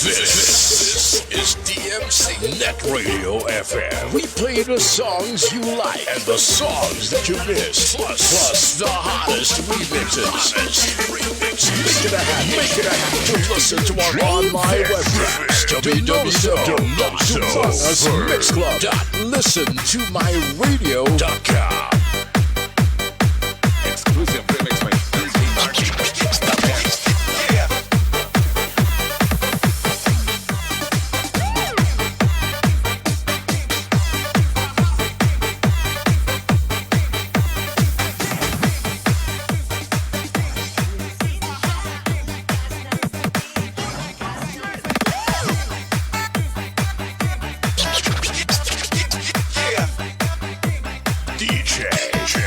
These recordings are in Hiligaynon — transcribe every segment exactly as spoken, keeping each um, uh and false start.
This is D M C Net Radio F M. We play the songs you like and the songs that you miss, plus, plus the hottest remixes. Hottest remixes. Make it a habit, make it a habit to listen to our online webcast, w w w dot mixclub dot listen to my radio dot com. Exclusive remix by D J Marky. D J,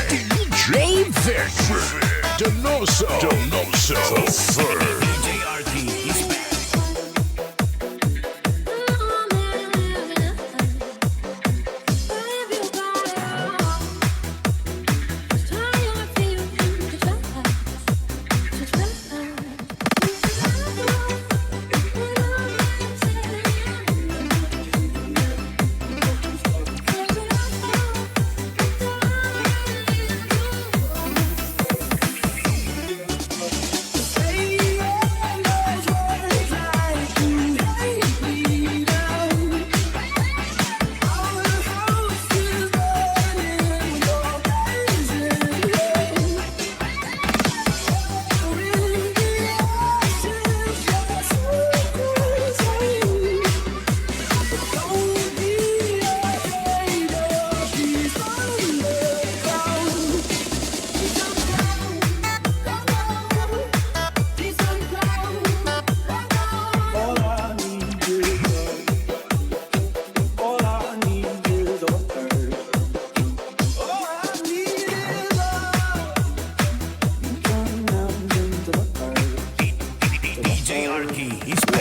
D J Victor Donoso, Donoso the third. D J R T is back. D J Arky is back.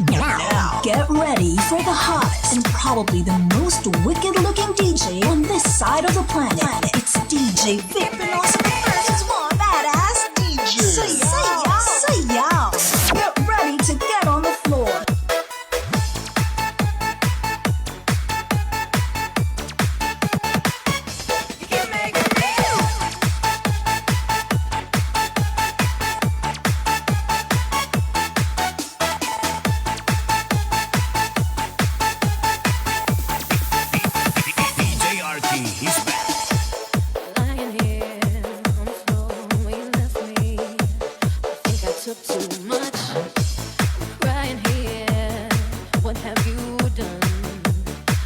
Now, get ready for the hottest and probably the most wicked looking D J on this side of the planet. It's D J Vic Pinosa versus one badass D J. Say yow, say yow. Get ready to get on the floor. D J Arky is back. Lying here on the floor where you left me. I think I took too much. Crying here, what have you done?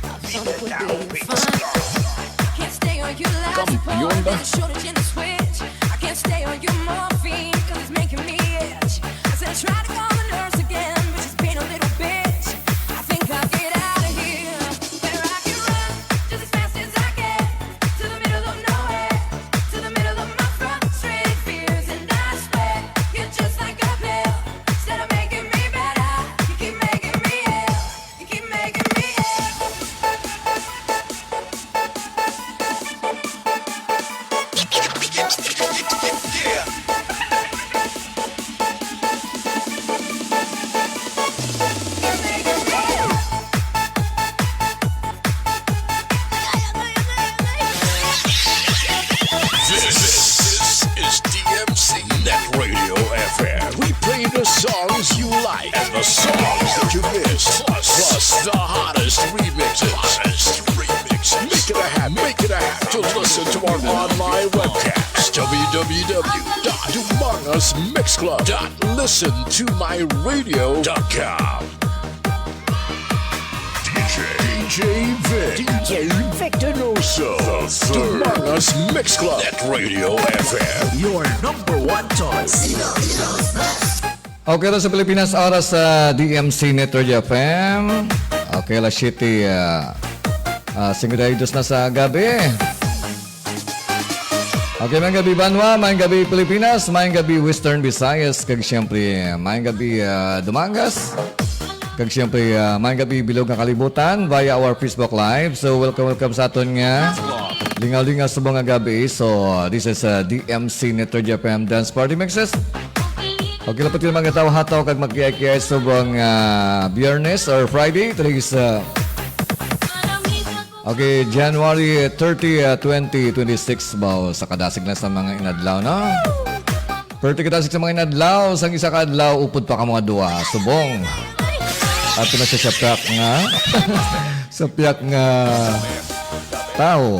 I thought it would be fun. I can't stay on your lies. Campeón. Shortage in the switch. I can't stay on your morphine, 'cause it's making me itch. I said I tried to call the nurse again, but she's been a little bitch. I think I'll get out of here. Where I can run just as fast as I can to the middle of nowhere, to the middle of my frustrated fears, and I swear you're just like a pill. Instead of making me better, you keep making me ill. You keep making me ill. Live and the songs that you missed, plus, plus the hottest remixes. Hottest remixes. Make it a habit. Make it a habit to listen to our online webcast. W W W dot dumangas mix club dot listen to my radio dot com. D J, D J Vic, D J Vic Donoso, the third. Dumangas Mix Club at Radio F M. Your number one choice. Okay, ra sa Pilipinas, oras sa D M C Network F M. Okay, alas siyete, ah, ah, singkwenta y dos na sa gabi. Okay, maayong gabi, Banwa. Maayong gabi, Pilipinas. Maayong gabi, Western Visayas. Kag siyempre, maayong gabi, ah, Dumangas. Kag siyempre, ah, maayong gabi, bilog nga kalibutan via our Facebook Live. So, welcome, welcome sa aton nga lingaw-lingaw subong nga gabi. So, this is, ah, D M C Network F M Dance Party Mixes. Okay, lapot yung mga tao hataw kag magkiyay-kiyay subong, ah, Biyernes or Friday. Today is, ah, okay, January thirty, ah, twenty twenty-six ba, o sa kadasig na sa mga inadlaw, no? Pero tigkadasig sa mga inadlaw, sang isa ka adlaw, upod pa ka mga duha. Subong. At na siya sa piyak nga, sa piyak nga tao.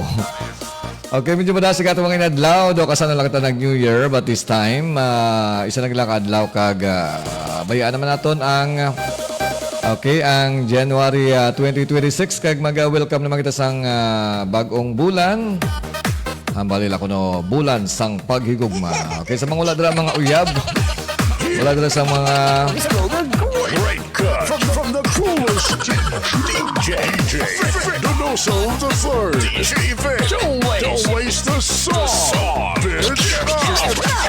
Okay, medyo madasig ato mga inadlaw. Do, kasano lang ta nag-New Year, but this time, ah, isa na lang ka adlaw kag, ah, bayaan naman naton ang, okay, ang January, ah, twenty twenty-six, kag mag-welcome naman kita sang, ah, bag-ong bulan. Hambali la kuno, bulan sang paghigugma. Okay, sa mga wala dira mga uyab, wala dira sa mga Great cut from, from the coolest D J, D J Donoso the third. D J Vic. Don't waste, don't waste the song. Bitch.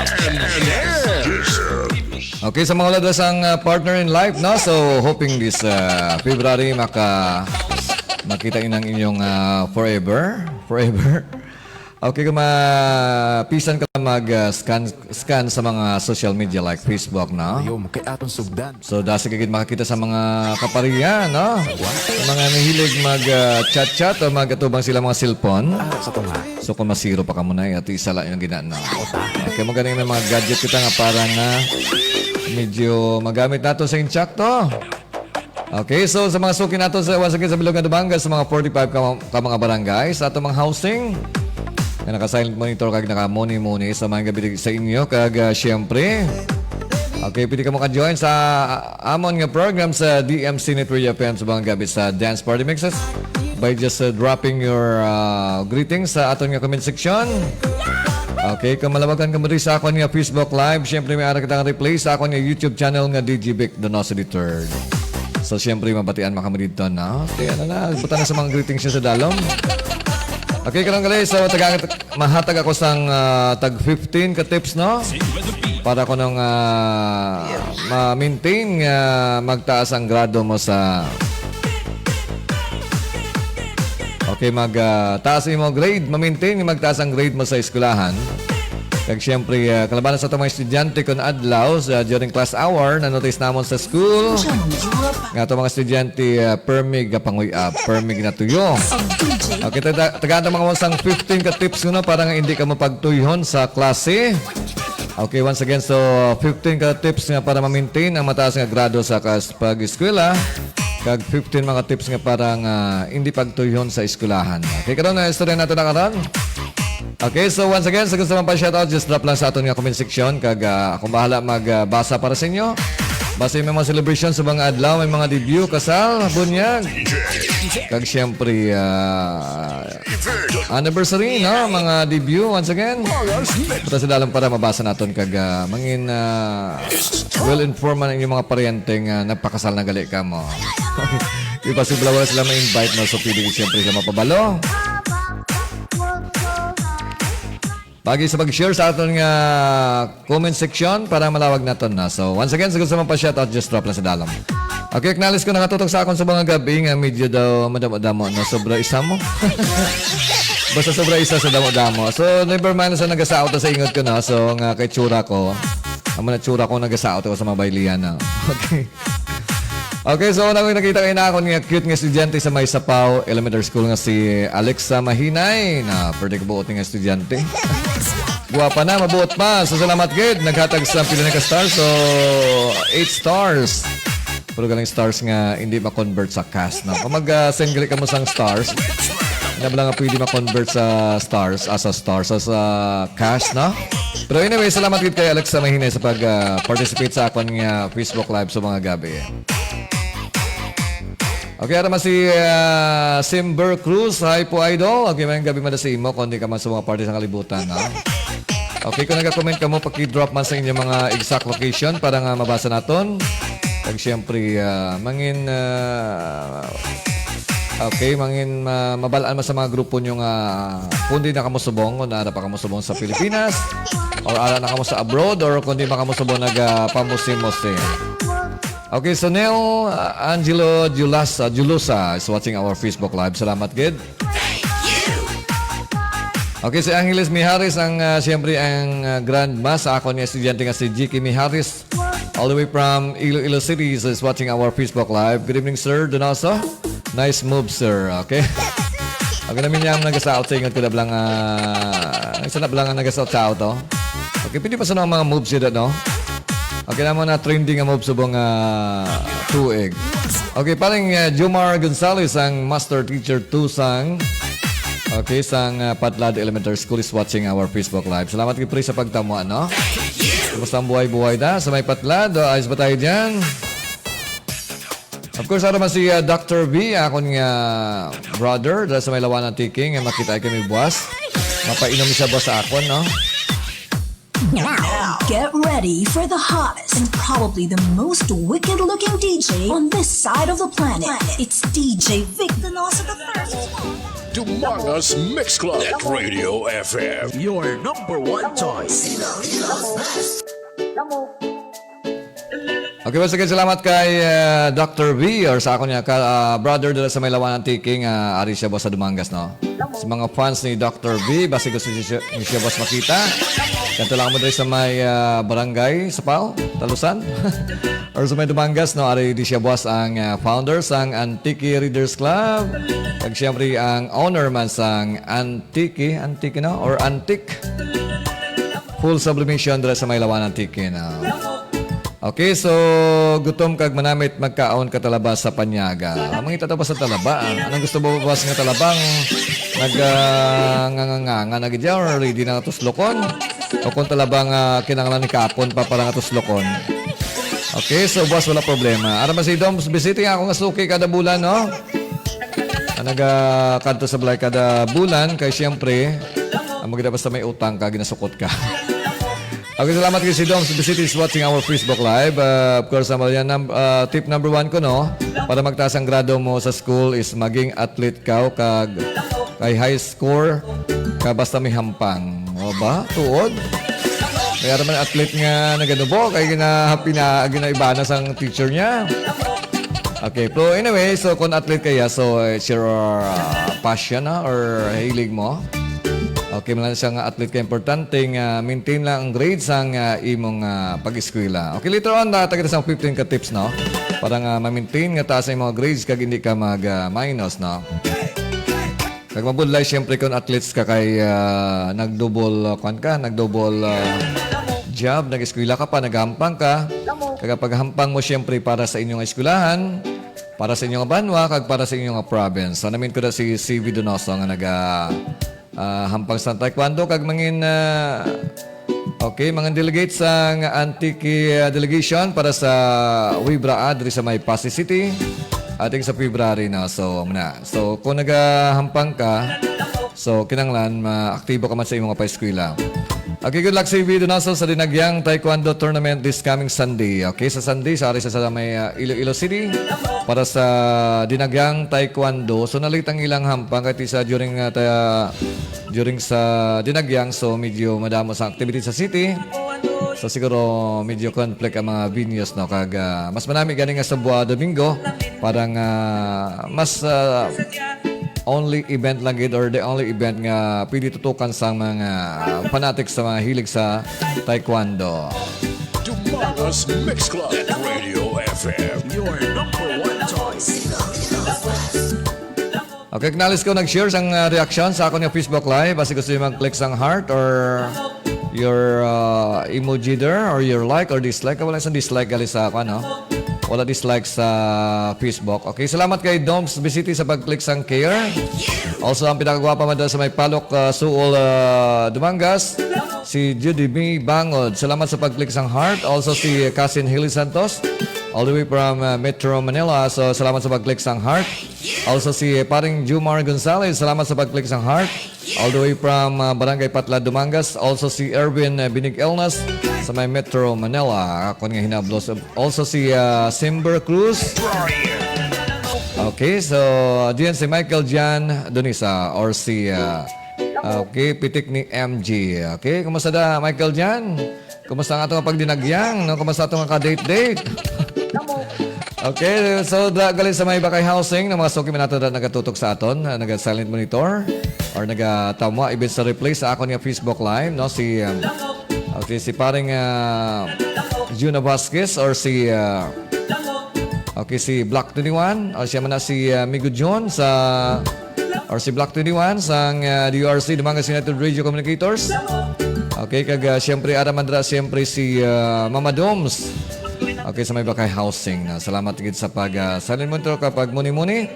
And, and, and, yeah. Okay, sa mga wala dira sang, uh, partner in life, no? So, hoping this, uh, February maka makita inang inyong, uh, forever, forever. Okay, kung mapisan ka mag, uh, scan, scan sa mga social media like Facebook, no? Yo, kay aton sugdan. So, dasi ka gid makakita sa mga kaparihan, no? Mga nahilig mag, uh, chat-chat o magatubang sila mga cellphone. Ah, sa tunga. So, kung masiro pa ka muna, eh, at isa lang yung ginana. Okay, mo ganing may mga gadget kita nga parang, ah, medyo magamit nato sa insakto. Okay, so sa mga suki nato sa, once again, sa Bilog nga Dumangas, sa mga forty-five ka, ka mga barangay, sa ato mga housing, nga naka-silent monitor kag naka-muni-muni, sa mga gabi sa inyo, kag, ah, siyempre, okay, pwede ka maka-join sa, ah, amon nga program sa D M C Network F M sa mga gabi sa Dance Party Mixes by just, uh, dropping your, uh, greetings sa aton nga comment section. Okay, kung malawagan ka mo diri sa akon nga Facebook Live, syempre may ara kitang replay sa akon nga YouTube channel nga D J Vic Donoso the third. So, syempre, mabatian mo kami dito, no? Kaya na na, buta na sa mga greetings niya sa dalom. Okay, karong gali, so, taga, mahatag ako sang, ah, tag fifteen ka tips, no? Para ko nung, ah, ma-maintain nga magtaas ang grado mo sa, okay, mag, ah, taas imo grade, ma-maintain nga magtaas ang grade mo sa eskwelahan. Kag siyempre, ah, kalabanan sa atong mga estudyante kun adlaw sa during class hour, na-notice namon sa school nga ato mga estudyante, ah, permi gapanguy-ap, permi ginatuyo. Okay, taga, tagaan ta mga sang fifteen ka tips kuno para nga hindi ka mapagtuyhon sa klase. Okay, once again, so fifteen ka tips nga para ma-maintain ang mataas nga grado sa kas-, pag-eskwela, kag fifteen mga tips nga para nga hindi pagtuyhon sa eskwelahan. Okay, karon na istorya nato na karon. Okay, so once again, sa gusto man pa shoutout, just drop lang sa aton nga comment section, kag, ah, akong bahala mag, ah, basa para sa inyo. Basta may mga celebration sa mga adlaw, may mga debut, kasal, bunyag. Kag siyempre, ah, anniversary, no? Mga debut, once again. Punta sa dalom para mabasa naton kag, ah, mangin, ah, well informed man ang inyong mga paryente nga nagpakasal na gali ka mo. Di ba, sila wala sila ma-invite, no? So, pwede siyempre sila mapabalo. Pagi sa pag-share sa aton nga comment section para malawag naton na. So, once again, sa gusto man pa shoutout, just drop lang sa dalom. Okay, acknowledge ko nakatutok sa akon sa mga gabi nga medyo daw madamo-damo na sobra isa mo. Basta sobra isa sa damo-damo. So, never mind sa nagasaot sa ingot ko na. So, nga kay tsura ko. Amo na tsura ko, nagasaot ako sa mga baylihan na. Okay. Okay, so una ko nakita kayo na akon nga cute nga estudyante sa may Sapaw Elementary School nga si Alexa Mahinay, na pwede ko buot nga estudyante. Guwapa na, mabuot pa. So, salamat gid. Naghatag sa pila na ka stars. So, eight stars. Pero galing stars nga hindi ma-convert sa cash, no? Kung mag, ah, send gali kamo sang stars, na bala nga pwede ma-convert sa stars, as a stars, as a cash, no? Pero anyway, salamat gid kay Alexa Mahinay sa pag, ah, participate sa akon nga Facebook Live sa mga gabi. Okay, ara man si, ah, Simber Cruz. Hi po, idol. Okay, may gabi man sa imo, kung di ka man sa mga parte sa kalibutan, no? Okay, kung nag-comment kamo, paki-drop man sa inyong mga exact location para nga mabasa naton. Kag siyempre, ah, mangin, ah, okay, mangin ma-, mabalaan man sa mga grupo nyo nga kung di na kamo subong, kung ara pa kamo subong sa Pilipinas, or ara na kamo sa abroad, or kung di man kamo subong nag, ah, pamusim-musim. Okay, so Nel, uh, Angelo Julas-, uh, Julusa is watching our Facebook Live. Salamat gid. Okay, si Angeles Miharis ang, uh, siyempre ang, uh, grandma sa akon nga estudyante nga si Jiki Miharis, all the way from Iloilo City, is watching our Facebook Live. Good evening, Sir Donoso. Nice move, sir. Okay. Ang namin niya ang nagasaot sa ingot ko na bala nga, nagsanap lang ang nagasaot sa auto. Okay, pwede pa sa mga moves yun, no? Okay, na mga trending ang moves subong, ah, tuig. Okay, paring, ah, Jomar Gonzalez, ang master teacher two sang, okay, sang, ah, Patlad Elementary School is watching our Facebook Live. Salamat gid, pre, sa pagtamo, no? Kumusta ang buhay-buhay da sa may Patlad? O, ayos ba tayo dyan? Of course, ara man si, ah, Doctor V, akon nga brother, dala sa may Lawan Antique, nga makita kami buwas. Mapainom siya buwas sa akon, no? Now, get ready for the hottest and probably the most wicked looking D J on this side of the planet. It's D J Vic Donoso the first. Dumangas Mix Club at Radio F M. Your number one choice. Okay, once again, salamat kay, uh, Doctor V or sa akon niya, ka, uh, brother dala sa may Lawan Antique, nga ari siya boss sa Dumangas, no? Sa mga fans ni Doctor V, basi gusto siya, siya boss makita. Kanto lang mo diri sa may, uh, barangay, sa Pao, Talusan. Or sa may Dumangas, no? Ari di siya boss ang, uh, founder sang Antique Readers Club. Kag siyempre, ang owner man sang Antique, Antique, no? Or Antique. Full sublimation dira sa may Lawan Antique, no? Okay, so gutom kag manamit magkaon ka talaba sa Panyaga. Ang mga itataba sa talaba, ah. Anong gusto mo, boss, nga talabang nag, ah, nganganganga na gid ya or ready na nga tuslokon? O kung talabang, ah, kinahanglan ni kapon pa para nga tuslokon? Okay, so boss, wala problema. Ara man si Doms Bisiti, ako nga suki kada bulan, no? Ang nagakanto sa balay kada bulan, kay siyempre, ang maganda basta may utang ka, ginasukot ka. Okay, salamat kay si Dom City is watching our Facebook Live. Uh, of course, ang yan, num- uh, tip number one ko, no? Para magtaas ang grado mo sa school is maging athlete ka o kag kay high score ka basta may hampang. O ba? Tuod? Kaya naman athlete nga naganubo, kay gina, pina, ginaibana sang teacher niya. Okay, pero anyway, so kung athlete kaya, so it's your uh, passion, ha, or hilig mo. Okay, man lang siya nga athlete ka, importante nga maintain lang ang grades sang, ah, imong, ah, pag-eskwela. Okay, later on, ah, taga sa fifteen ka tips, no? Para nga ma-maintain nga taas ang mga grades kag hindi ka mag, ah, minus, no? Kag mabudlay, siyempre, kung athletes ka kay, ah, nag-double, ah, kwan ka, nag-double, ah, job, nag-eskwela ka pa, naghampang ka. Kag paghampang mo, siyempre, para sa inyong eskwelahan, para sa inyong banwa, kag para sa inyong province. So, namin ko na si C V Donoso nga naga, ah, hampang sa taekwondo, kag mangin, ah, okay, mga delegate sa nga Antique, ah, delegation para sa Wibra, ah, diri sa may Passi City. Ating sa February na. So, muna. So, kung nagahampang ka, so, kinanglan, maaktibo ka man sa imong paeskwela. Okay, good luck sa Ibi Donaso sa Dinagyang Taekwondo Tournament this coming Sunday. Okay, sa Sunday, sa ari sa, sa may, ah, Iloilo City para sa Dinagyang Taekwondo. So, nalit ang ilang hampang kahit isa during, ah, ta- during sa Dinagyang. So, medyo madamo sa activity sa city. So, siguro medyo conflict ang mga venues, no? Kag, ah, mas manami gani nga sa buwa Domingo para nga mas, ah, only event lang gid or the only event nga pwede tutukan sa mga fanatic sa mga hilig sa taekwondo. Dumangas Mix Club at Radio F M. Your number one choice. Okay, acknowledge ko nag-share sang, ah, reaction sa akon nga Facebook Live. Basi gusto niyo mag-click sang heart or your uh, emoji there or your like or dislike. Wala sang dislike gali sa ako, ano? Wala dislike sa Facebook. Okay, salamat kay Doms Bisiti sa pag-click sang care. Also, ang pinakagwapa man sa may Palok, uh, Suol, uh, Dumangas, si Judy B Bangod. Salamat sa pag-click sang heart. Also, si Cousin Hilly Santos, all the way from uh, Metro Manila. So, salamat sa pag-click sang heart. Also, si Paring Jumar Gonzalez. Salamat sa pag-click sang heart. All the way from uh, Barangay Patla, Dumangas. Also, si Erwin uh, Binig Elnas sa may Metro Manila. Ako nga hinablos. Also, si uh, Simber Cruz. Okay, so diyan si Michael Jan Donisa or si uh, okay, pitik ni M G. Okay, kumusta da, Michael Jan? Kumusta ang ato nga pagdinagyang, no? Kumusta ato nga ka-date-date? Okay, so da, gali sa may Bakay Housing, ng mga suki man nato na nagatutok sa aton, na naga-silent monitor or nagatamwa even sa replay sa akon nga Facebook Live, no? Si um, okay, si paring uh, Juna Vasquez or si uh, okay, si Black twenty-one, o siya man na si uh, Migo John sa or si Black twenty-one sang uh, D U R C, Dumangas United Radio Communicators. Okay, kag uh, siyempre, ara man dira, siyempre si uh, Mama Doms. Okay, sa may Bakay Housing na. Salamat gid sa pag uh, silent monitor kapag muni-muni.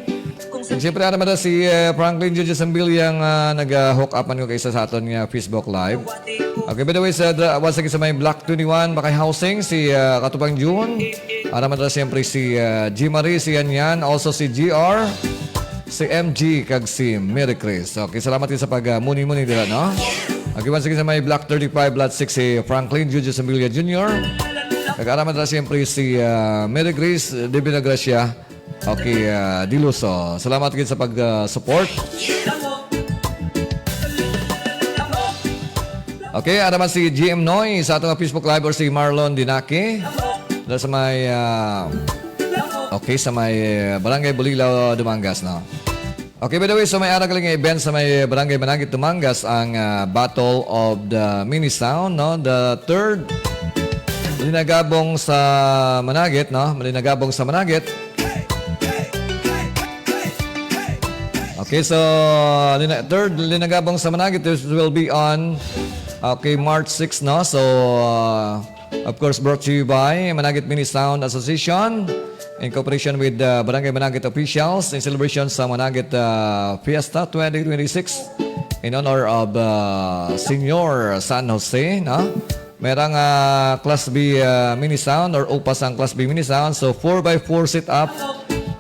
Kag siyempre, ara man dira si uh, Franklin Judge Sambil yang uh, nag-hook up man ko kay isa sa aton nga Facebook Live. Okay, by the way, sa, dra- once again sa may Block twenty-one, Bakay Housing, si uh, Katupang June. Ara man dira siyempre si uh, G Marie, si Yan Yan, also si G R, si M G, kag si Mary Chris. Okay, salamat kayo sa pag uh, muni-muni dira, no? Okay, once again sa may Block thirty-five, Lot six, si Franklin Judge Semilia Junior. Kag ara man dira siyempre si uh, Mary Grace de Vinagracia. Okay, uh, Diluso. Salamat gid sa pag-support. Okay, ara man si G M Noy sa atong Facebook Live or si Marlon Dinaki. Dahil sa may, uh, okay, sa may uh, Barangay Bulila, Dumangas, no? Okay, by the way, so may ara galing nga event sa may Barangay Managit, Dumangas ang uh, Battle of the Mini Sound, no? The third Linagabong sa Managit, no? Linagabong sa Managit. Okay, so lina- third Linagabong sa Managit, this will be on, okay, March six, no? So uh, of course, brought to you by Managit Mini Sound Association in cooperation with uh, Barangay Managit officials in celebration sa Managit uh, Fiesta twenty twenty-six in honor of uh, Senior San Jose, no? Merang uh, Class B uh, Mini Sound or upas ang Class B Mini Sound. So, four by four setup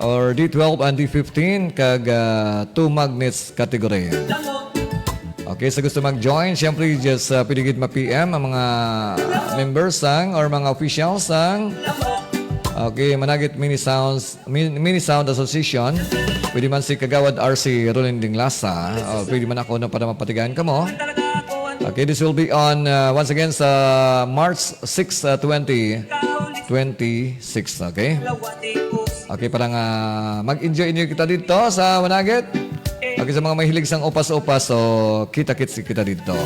or D twelve and D fifteen kag uh, two magnets category. Okay, sa gusto mag-join, siyempre, just uh, pwede gid ma-P M ang mga members sang or mga officials sang okay, Managit Mini Sounds, Min- Mini Sound Association. Pwede man si Kagawad R C Rolinding Lasa, o pwede man ako na para mapatigayan kamo. Okay, this will be on uh, once again sa March six, uh, twenty twenty-six. Okay? Okay, para nga mag-enjoy inyo kita dito sa Managit. Okay, sa mga mahilig sang upas-upas, so kita-kits kita dito.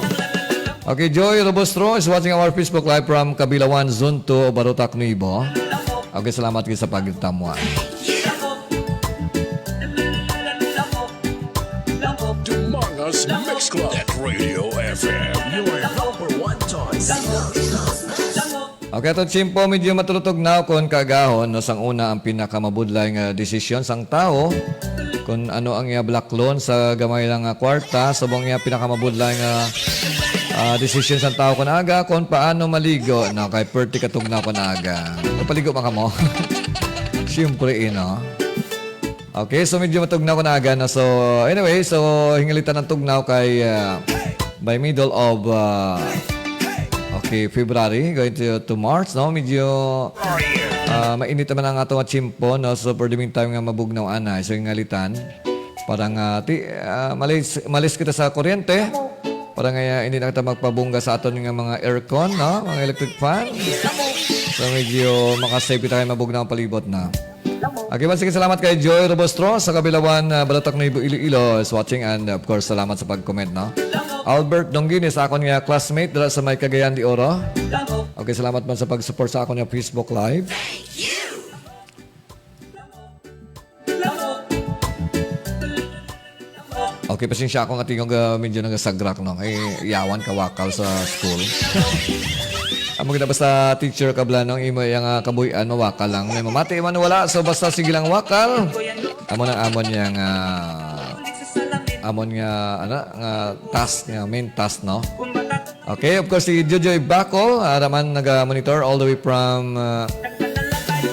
Okay, Joy Robustro is watching our Facebook Live from Kabilawan, Zone two, Barotac, Nuevo. Okay, salamat kayo sa pagtamwa. Dumangas Mix Club at Radio F M, your number one choice. Okay, ato tiyempo, medyo matulutog na kon kagahon, no, sang una ang pinakamabudlay nga desisyon sang tawo kung ano ang iya blaklon sa gamay lang nga kwarta, subong iya pinakamabudlay nga ah, desisyon sang tawo kon aga kung paano maligo, no, kay perti katugnaw kon aga. Paligo man kamo. Siyempre, eh, no? Okay, so medyo matugnaw kon aga na. So, anyway, so hingalitan ang tugnaw kay ah, by middle of ah, okay, February going to, to March, no? Medyo ah, mainit naman ang ato nga tiyempo, no? So, for the meantime nga mabugnaw ana, so hingalitan para nga ti, ah, malis, malis kita sa kuryente para nga ah, hindi na kita magpabungga sa aton nga mga aircon, no? Mga electric fan. So, medyo makasave kita kay mabugnaw ang palibot na. Okay, man, sige, salamat kay Joy Robostro sa Kabilawan, uh, Balatak, Nuevo, Iloilo is watching, and of course, salamat sa pag-comment, no? Albert Dongginis, akon nga classmate dira sa may Cagayan de Oro. Okay, salamat man sa pag-support sa akon nga Facebook Live. Okay, pasensya ako nga tingog, ah, medyo nagasagrak, no? Kay yawan ka wakal sa school. Amo gid na, basta teacher ka, bala, no, ang imo yang, ah, kabuhian, mawakal lang. May mamati man wala, so basta sige lang wakal. Amo nang amon yang, ah, amon nga, ano, nga task, nga main task, no? Okay, of course, si Jojoy Bacol, ah, naman naga-monitor all the way from, ah,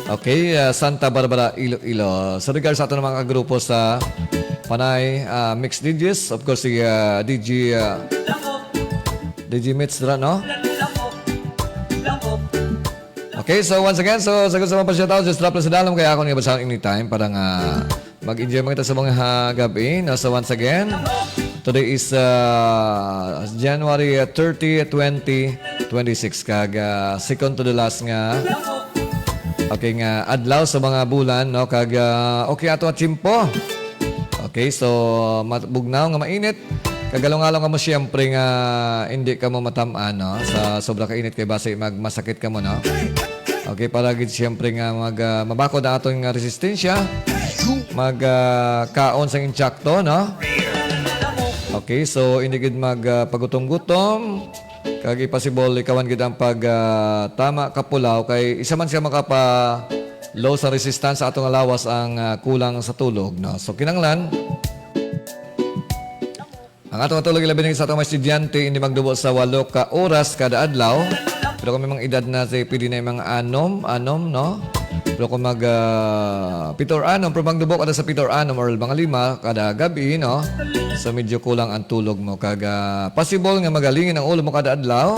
okay, ah, Santa Barbara, Iloilo. So, regards sa aton mga kagrupo sa Panay, ah, Mixed D Js, of course, si, ah, D J, ah, D J Mitch, dira, no? Okay, so once again, so sa gusto mong pa-shoutout, just drop lang sa dalom, kaya ako niya basahon anytime para nga mag-enjoy man kita sa mga ha-, gabi, no? So once again, today is, uh, January thirty, twenty twenty-six, kag, uh, second to the last nga, okay, nga adlaw sa mga bulan, no? Kag, uh, okay, ato ang tiyempo. Okay, so mat-, bugnaw nga mainit. Kagalong-along kamo siyempre nga hindi kamo matam-an, no? Sa sobra ka init kay basi mag-, masakit kamo, no? Okay, para gid siyempre nga mag-, ah, mabakod ang aton nga resistensya. Mag, ah, kaon sang insakto, no? Okay, so hindi gid mag, ah, pagutom-gutom. Kag i-possible ikawan gid ang pag, ah, tama kapulaw kay isa man siya makapa-low sa resistance sa ato nga lawas ang, ah, kulang sa tulog, no? So kinahanglan ang ato nga tulog, ilabi na sa ato mga estudyante, hindi magdubo sa walo ka oras kada adlaw. Pero kung may mga edad na, say, pwede na yung mga anom, anom, no? Pero kung mag, ah, pito or anom, pero magdubo ka na sa pito or anom or mga lima kada gabi, no? So, medyo kulang ang tulog mo. Kag, ah, possible nga magalingin ang ulo mo kada adlaw.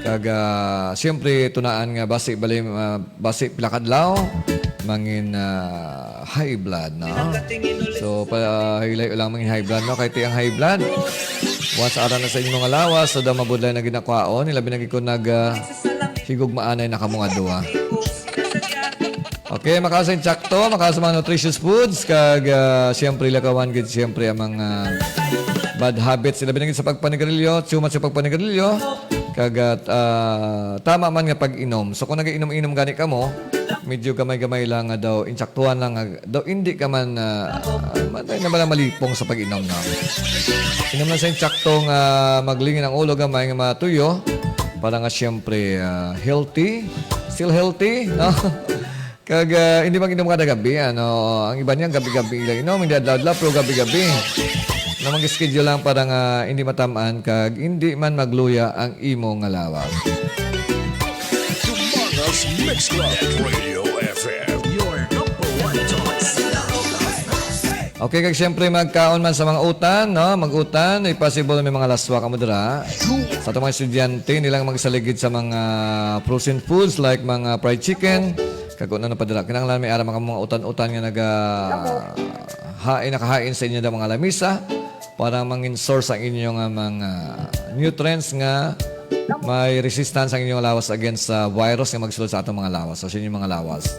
Kag, ah, siyempre, tunaan nga basi, bali, ah, basi pila ka adlaw, mangin, ah, high blood, no? So, pa, hilay lang mangin high blood, no? Kay ti ang high blood, once ara na sa inyo nga lawas, so daw mabudlay na ginakwaon, ilabi na gid kung nag, ah, higugmaanay na kamo nga duha. Okay, makasa insakto, makasa mga nutritious foods, kag, ah, siyempre, lakawan gid, siyempre, ang mga bad habits, ilabi na gid sa pagpanigarilyo, too much sa pagpanigarilyo, kag, ah, ah, tama man nga pag-inom. So, kung nag-inom-inom gani kamo, medyo gamay-gamay lang nga daw, insaktuhan lang nga daw, hindi ka man, ah, ah, man, na man malipong sa pag-inom, no? Inom lang sa insaktong, ah, maglingin ang ulo, gamay nga matuyo, para nga siyempre, ah, healthy, still healthy, no? Kag, ah, hindi mag-inom kada gabi, ano, ang iba niya gabi-gabi ila inom, hindi adlaw-adlaw, pero gabi-gabi. Na mag-schedule lang para nga hindi matamaan kag hindi man magluya ang imo nga lawas. Dumangas Mix Club at Radio F M. Your number one choice. Okay, kag siyempre magkaon man sa mga utan, no? Mag-utan, i-possible may mga laswa kamo dira. Sa atong mga estudyante, nilang magsaligid sa mga frozen foods like mga fried chicken, kag kung ano pa dira. Kinahanglan may ara mga, mga utan-utan nga naga hain, nakahain sa inyo na mga lamisa para mangin source ang inyo nga mga nutrients nga may resistance ang inyong lawas against sa virus nga magsulod sa atong mga lawas, sa inyong mga lawas.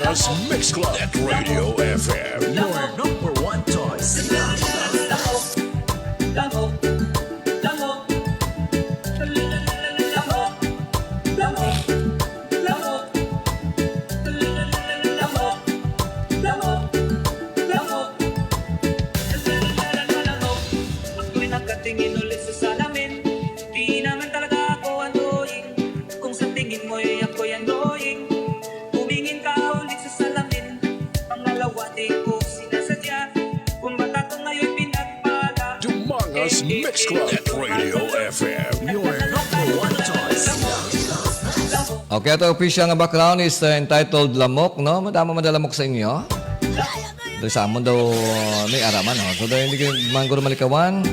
Dumangas Mix Club at Radio F M. Your number one choice. Ako'y nakatingin ulit sa salamin. Di naman talaga ako annoying. Kung sa tingin mo'y ako'y annoying, tumingin ka ulit sa salamin. Pangalawa, di ko sinasadya. Kung ba't ako ngayon pinagpala? Dumangas Mix Club at Radio F M. Your number one choice. Okay, ato official nga background is, uh, entitled Lamok, no? Madamo man lamok sa inyo. Dahil sa amon daw, uh, may ara man, no? So, dahil hindi man guro malikawan,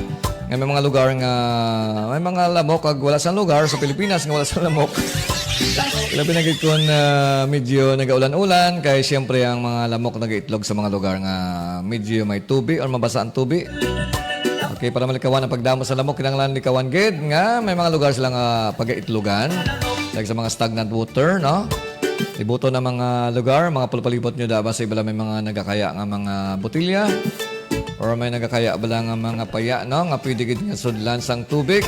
nga may mga lugar nga, may mga lamok kag wala sa lugar sa Pilipinas nga wala sa lamok. Labi na gid kun, uh, medyo nagaulan-ulan, kay siyempre ang mga lamok nagaitlog sa mga lugar nga medyo may tubi or mabasa ang tubi. Okay, para malikawan ang pagdamo sa lamok, kinahanglan likawan gid nga may mga lugar sila nga pagaitlogan. Like sa mga stagnant water, no? Ibuto na mga lugar, mga palupalibot nyo, da ba sa iba may mga nagakaya nga mga botilya? Or may nagakaya bala nga mga paya, no? Nga pwede gid nga sudlan sang tubig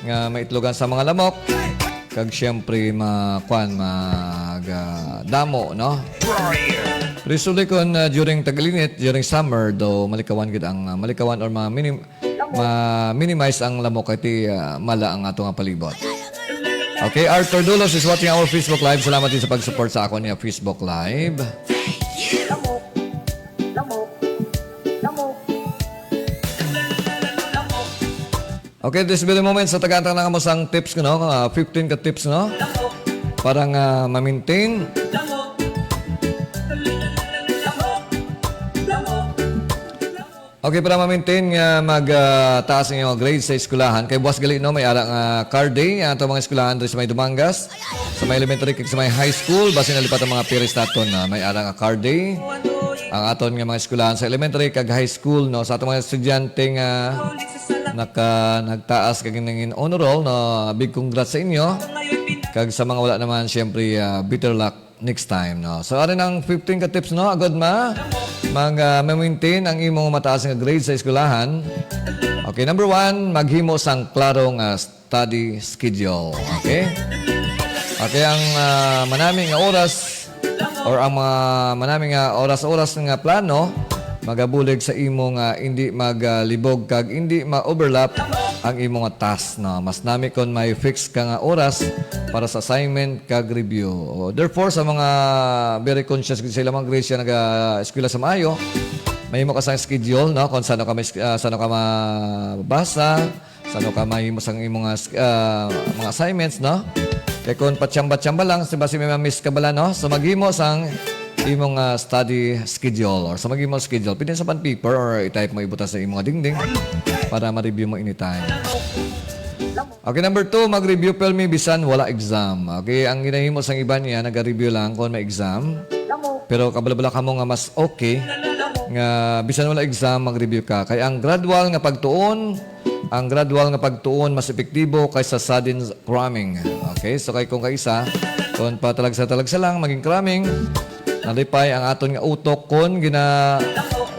nga maitlogan sa mga lamok. Kag siyempre, ma-, kwan, mag, ah, damo, no? Pero Usually, kung, uh, during tag-init, during summer, do malikawan gid ang, uh, malikawan or ma-minim-, ma-minimize ang lamok kay ti, uh, mala ang ato nga palibot. Okay, Arthur Dulos is watching our Facebook Live. Salamat din sa pag-support sa akon nga Facebook Live. Okay, this very moment, sa tagaan ta na kamo sang tips, no? Ah, fifteen ka tips, no? Para nga ma-maintain. Okay, para ma-maintain nga mag, ah, taas ang inyong grade sa eskwelahan. Kay buwas gali, no, may ara nga card day ang ato mga eskwelahan diri sa may Dumangas, sa may elementary kag sa may high school. Basi nalipat ang mga parents naton na may ara nga card day ang aton nga mga eskwelahan sa elementary kag high school, no? Sa aton mga estudyante nga naka, nagtaas kag nangin honor roll, no? Big congrats sa inyo. Kag sa mga wala naman, syempre, ah, better luck next time, no? So, ari ang fifteen ka tips, no? Agod ma-, mag, ah, ma-maintain ang imong mataas nga grade sa eskwelahan. Okay, number one, maghimo sang klaro nga study schedule. Okay? Okay, ang, ah, manami nga oras or ang mga manami nga oras-oras nga plano magabulig sa imo nga hindi magalibog kag hindi ma-overlap ang imo nga task, no? Mas nami kon may fix ka nga oras para sa assignment kag review. O, therefore, sa mga very conscious gid sa ilang mga grades nga naga-eskwela sa maayo, mahimo ka sang schedule, no? Kung sano ka may sk-, ah, sano ka mabasa, sano ka mahimo sang imo nga sk-, ah, mga assignments, no? Kay kung patsamba-tsamba lang, si basi may ma-miss ka bala, no? So, maghimo sang imong, ah, study schedule or sa maghimo schedule. Pwede sa pan paper or i-type mo, ibutang sa imong dingding para ma-review mo anytime. Okay, number two, mag-review pirmi bisan wala exam. Okay, ang ginahimo sang iban niya, naga-review lang kung may exam. Pero kabalo-balo kamo nga mas okay nga bisan wala exam, mag-review ka. Kay ang gradual nga pagtuon, ang gradual nga pagtuon mas epektibo kaysa sudden cramming. Okay, so kay kung kaisa, kung patalagsa-talagsa lang, maging cramming, nalipay ang aton nga utok kon gina-,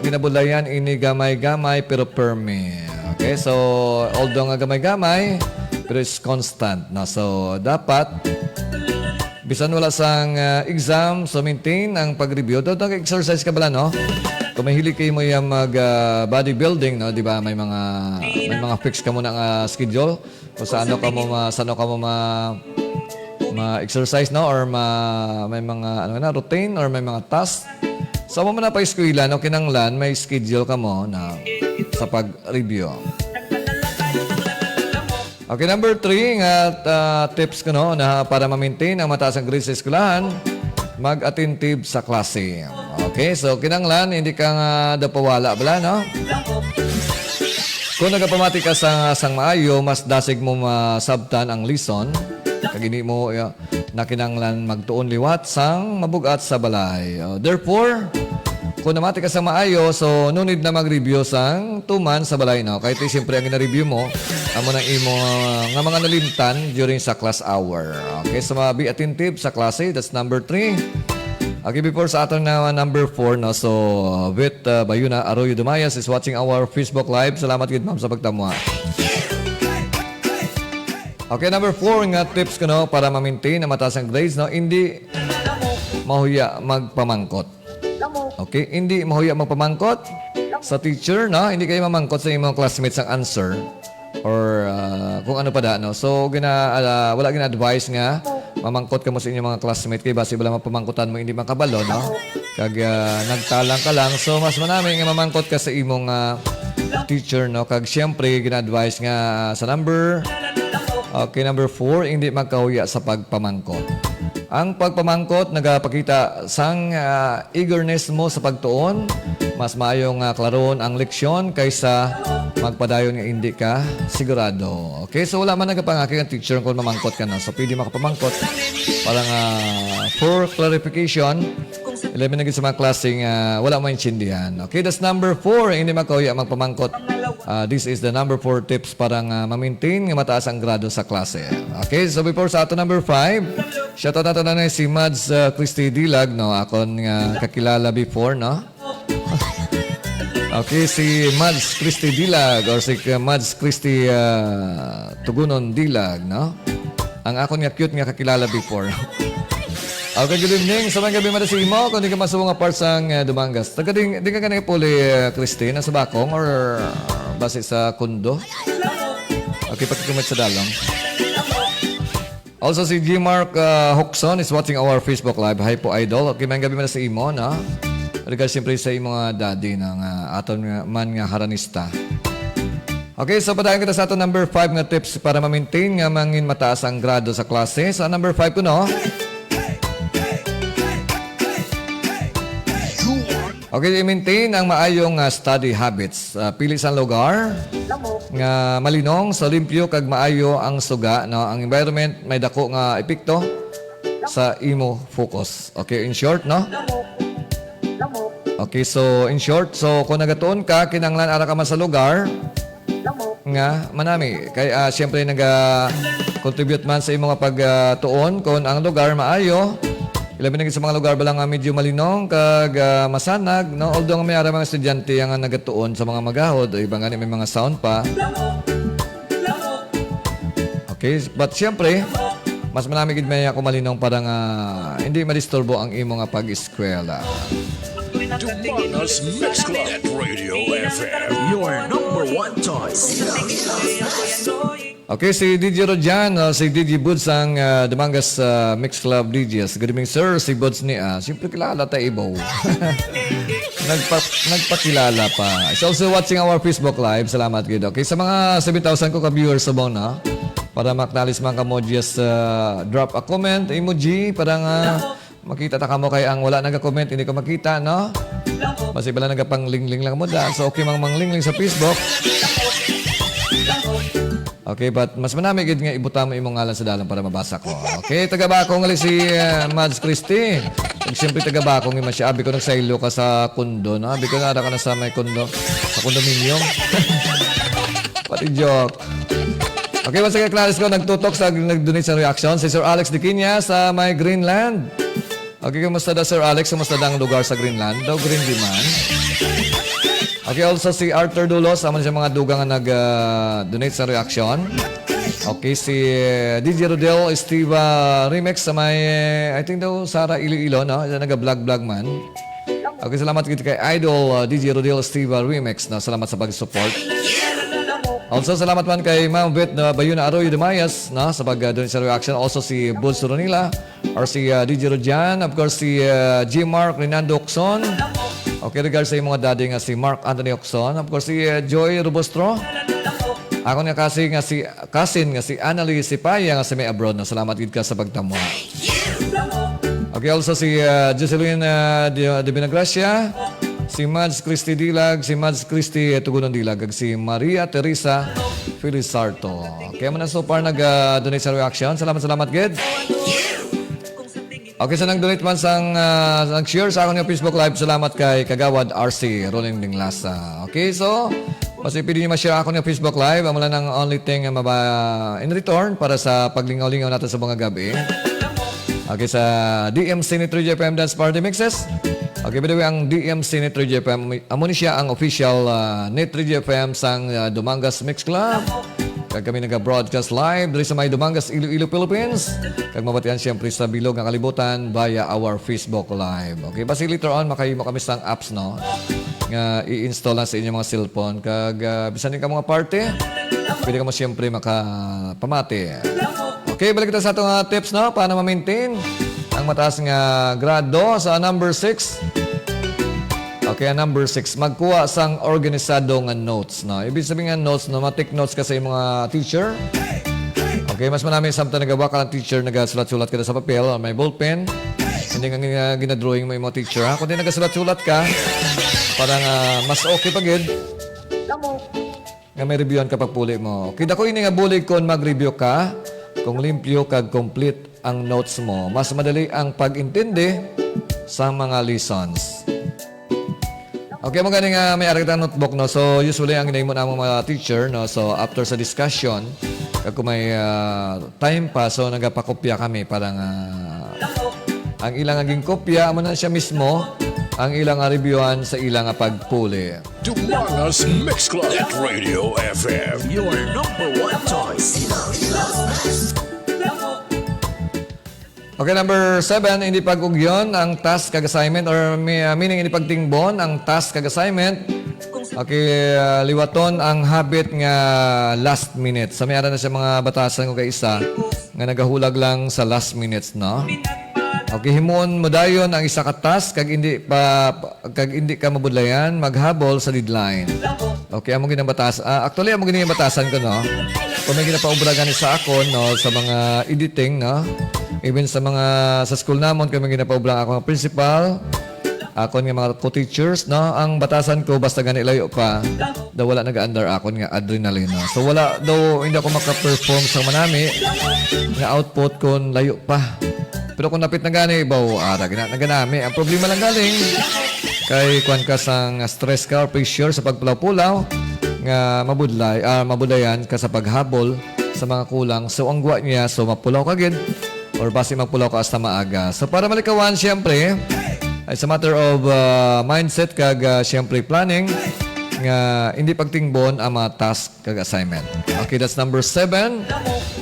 ginabudlayan ini gamay-gamay pero permi. Okay, so although nga gamay-gamay, pero it's constant, no? So dapat bisan wala sang, ah, exam, so maintain ang pag-review. Daw nag-exercise ka bala, no? Kung mahilig kayo mo yung mag, ah, bodybuilding, no? Di ba? May mga, may mga fix ka muna nga schedule. Kung saan ka mo ma-, saan ka mo ma-, ma-exercise, no? Or ma-, may mga, ano na, routine or may mga task. So, mo na pa eskwela, no? Kinanglan, may schedule ka mo na sa pag-review. Okay, number three nga, ah, tips ko, no, na para ma-maintain ang mataas ang grades sa eskwelahan, mag-attentive sa klase. Okay, so kinanglan, hindi ka nga daw pawala bala, no? Kung nagapamati ka sa, sang maayo, mas dasig mo masabtan ang lesson. Kag hindi mo, uh, na kinanglan magtuon liwat sang mabugat sa balay. Oh, therefore, kung namati ka sa maayo, so no need na mag-review sang tuman sa balay, no? Kay ti, siyempre, ang gina-review mo, amo nang imo, uh, nga mga nalimtan during sa class hour. Okay, so, ma-, be attentive sa klase. That's number three. Okay, before sa aton na number four, no? So, with, uh, Bayuna Arroyo Dumayas is watching our Facebook Live. Salamat gid, ma'am, sa pagtamwa. Okay, number four nga tips ko, no, para ma-maintain ang mataas ang grades, no? Hindi mahuya magpamangkot. Okay, hindi mahuya magpamangkot sa teacher, no? Hindi kayo mamangkot sa imong classmates ang answer or, ah, kung ano pa da, no? So, gina-, ah, wala gina-advise nga mamangkot ka mo sa inyong mga classmate kay basi wala mapamangkutan mo, hindi makabalo, no? Kag, ah, nagtalang ka lang. So, mas manami nga mamangkot ka sa imong, ah, teacher, no? Kag siyempre, gina-advise nga, ah, sa number, okay, number four, hindi magkahuya sa pagpamangkot. Ang pagpamangkot nagapakita sang, ah, eagerness mo sa pagtuon. Mas maayo nga klaron ang leksyon kaysa magpadayon nga hindi ka sigurado. Okay, so wala man nagapangaki ang teacher kung mamangkot ka na. So, pwede makapamangkot para nga for clarification, eleven na gid sa mga klase nga wala maintindihan. Okay, that's number four. Hindi magkahuya magpamangkot. Ah, this is the number four tips para nga ma-maintain nga mataas ang grado sa klase. Okay, so before sa ato number five, shoutout nato na si Mads, ah, Christy Dilag, no? Akon nga kakilala before, no? Okay, si Mads Christy Dilag or si K-, Mads Christy, ah, Tugunon Dilag, no? Ang akon nga cute nga kakilala before. Okay, good evening. Sa may gabi man sa imo, kung di ka masubong nga part sang, eh, Dumangas. Taga di, di ka gani puli, eh, Christine, sa Bakong or, ah, base sa Kundo? Okay, pakikumit sa dalong. Also, si G Mark, ah, Hoxon is watching our Facebook Live. Hi po, idol. Okay, may gabi man sa imo, no? Regards siyempre sa imo nga daddy na nga aton nga, man nga haranista. Okay, so padayon kita sa aton number five nga tips para ma-maintain nga mangin mataas ang grado sa klase. Sa number five ko, no? Okay, i-maintain ang maayong, ah, study habits. Ah, pili sang lugar nga malinong, sa limpyo kag maayo ang suga, no? Ang environment may dako nga epekto sa imo focus. Okay, in short, no? Okay, so in short, so kung nagatuon ka, kinahanglan ara ka man sa lugar nga manami. Kay, ah, siyempre, naga-contribute man sa imo nga pagtuon kung ang lugar maayo. Ilabi na gid sa mga lugar bala nga medyo malinong kag, ah, masanag, no? Although nga may ara mga estudyante nga nagatuon sa mga magahod, o iba gani may mga sound pa. Okay, but siyempre, mas manami gid may ako malinong para nga hindi madisturbo ang imo nga pag-eskwela. Dumangas Mix Club at Radio F M. Your number one choice. Okay, si D J Rojan, uh, si D J Buds ang, uh, Dumangas, uh, Mix Club D Js. Good evening, sir. Si Buds ni, ah, siyempre kilala ta, Ibo. Nagpa-, nagpakilala pa. He's also watching our Facebook Live. Salamat gid. Okay, sa mga seven thousand ko ka viewers subong na, para ma-acknowledge man kamo, just, uh, drop a comment emoji para nga makita ta kamo kay ang wala naga-comment, hindi ko makita, no? Basi bala nagapanglingling lang mo da. So, okay mang manglingling sa Facebook. Okay, but mas manami gid nga ibuta mo imong ngalan sa dalan para mabasa ko. Okay, taga Bakong gali si, uh, Mads Christie. Ug siyempre taga Bakong man siya. Abi ko nagsaylo ka sa Kundo, no? Abi ko na ka na sa may Kundo, sa condominium. Pati joke. Okay, once again, Clarice ko, nagtutok sa, nag-donate sa reaction. Si Sir Alex Diquiña sa may Greenland. Okay, kumusta daw, Sir Alex? Kumusta daw ang lugar sa Greenland? Daw green di man. Okay, also si Arthur Dulos, amo na siya mga dugang nga nag, ah, donate sa reaction. Okay, si, eh, D J Rodel Estiva Remix sa may, eh, I think daw, Sara, Iloilo, no? Siya naga-vlog-vlog man. Okay, salamat gid kay Idol, uh, D J Rodel Estiva Remix, no? Salamat sa pag-support. Also, salamat man kay Ma'am Beth na Bayuna Arroyo de Mayas, no? Sa pag, uh, donate sa reaction. Also, si Buds Ronila, or si, uh, D J Rojan. Of course, si, uh, G Mark Renando Ocson. Okay, regards sa imong daddy nga si Mark Anthony Ocson. Of course, si, uh, Joy Robustro. Ako nga kasi nga si, kasin nga si Annalie Sipaya nga sa may abroad, no? Salamat gid ka sa pagtamwa. Okay, also si, uh, Jocelyn, uh, Di-, Divina Gracia, si Mads Christy Dilag, si Mads Christy, eh, Tugunon Dilag, kag si Maria Teresa Felizarto. Kaya mo na so far nag, uh, donate sa reaction. Salamat, salamat, gid. Okay, sa nag-donate man sang, ah, nag-share sa akon nga Facebook Live, salamat kay Kagawad R C Ronin Dinglasa. Okay, so, mas pwede niyo ma-share akon nga Facebook Live. Amo lang ang only thing nga maba-, in return para sa paglingaw-lingaw natin sa mga gabi. Okay, sa D M C Net Radio F M Dance Party Mixes. Okay, by the way, ang D M C Net Radio F M, amo ni siya ang official, ah, Net Radio F M sang, ah, Dumangas Mix Club. Kag kami naga-broadcast live diri sa may Dumangas, Iloilo, Philippines. Kag mabatian siyempre sa bilog nga kalibutan via our Facebook Live. Okay, basi later on makahimo kami sang apps, no? Nga i-install na sa inyong mga cellphone. Kag, ah, bisan din ka mga party, pwede ka mo siyempre makapamati. Okay, balik kita sa atong, ah, tips, no? Paano ma-maintain ang mataas nga grado sa number six. Okay, ang number six, magkuha sang organisado nga notes, no? Ibig sabihin nga notes, no? Ma-take notes ka sa imong, ah, teacher. Okay, mas manami samtang nagabakal ang teacher, nagasulat-sulat ka na sa papel, may ballpen. Hindi nga gina-, ginadrawing mo imong teacher, ha? Kundi nagasulat-sulat ka, para nga mas okay pa gid nga may reviewhan ka pagpuli mo. Kida ko ini nga bulig kon mag-review ka, kung limpyo kag complete ang notes mo, mas madali ang pag-intindi sa mga lessons. Okay, mo gani nga may aragta notebook, no? So, usually, ang ginahimo namong mga teacher, no? So, after sa discussion, kag kung may, ah, time pa, so, nagapakopya kami para nga ang ilang naging kopya, amo na siya mismo ang ilang reviewhan sa ilang pagpuli. Dumangas Mix Club at Radio F M. Your number one choice. Okay, number seven, hindi pag-ugyon ang task kag assignment or mi-, ah, meaning hindi pagtingbon ang task kag assignment. Okay, ah, liwaton ang habit nga last minute. Sa may ara na siya mga batasan ko kay isa nga nagahulag lang sa last minutes, no? Okay, himuon mo dayon ang isa ka task kag hindi pa kag hindi ka mabudlayan maghabol sa deadline. Okay, amo ginang batas. Ah, actually, amo gini ang batasan ko, no? Kung may ginapaubra gani sa akon, no, sa mga editing, no? Even sa mga, sa school namon, kung may ginapaubra ang akong principal, akon nga mga co-teachers, no? Ang batasan ko, basta gani layo pa, daw wala nag-under akon nga adrenaline, no? So, wala daw, hindi ako makaperform sa manami nga output kung layo pa. Pero kung napit na gani, baw, ara, gina-, naganami. Ang problema lang galing, kay kuwan ka sang stress ka or pressure sa pagpulaw-pulaw, nga mabudlay, ah, mabudlayan ka sa paghabol sa mga kulang. So, ang guwa niya, so, mapulaw ka gid, or basi magpulaw ka hasta maaga. So, para malikawan, siyempre, it's a matter of, ah, mindset kag, ah, siyempre, planning nga hindi pagtingbon ang mga task kag assignment. Okay, that's number seven.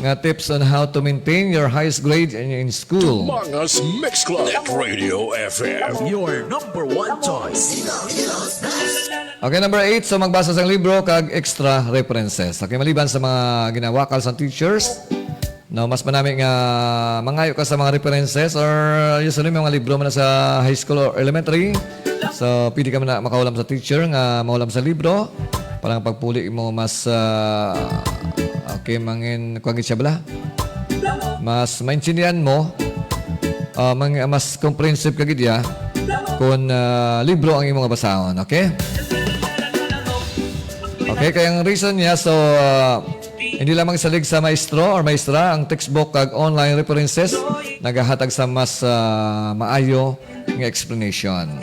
Nga tips on how to maintain your highest grade in, in school. Mangas Mix Club at Radio F M. Your number one choice. Okay, number eight. So, magbasa sang libro kag extra references. Okay, maliban sa mga ginawakal sang teachers, no, mas manami nga mangayo ka sa mga references or usually may mga libro man na sa high school or elementary. So, pwede ka man na makahulam sa teacher nga mahulam sa libro. Parang pagpuli mo mas, ah, okay, mangin, kuwan gid siya bala. Mas maintindihan mo, ah, mang-, mas comprehensive ka gid ya kung, ah, libro ang imo nga basahon, okay? Okay, kaya ang reason niya, so, ah, hindi lamang salig sa maestro or maestra ang textbook kag online references, nagahatag sa mas, ah, maayo nga explanation.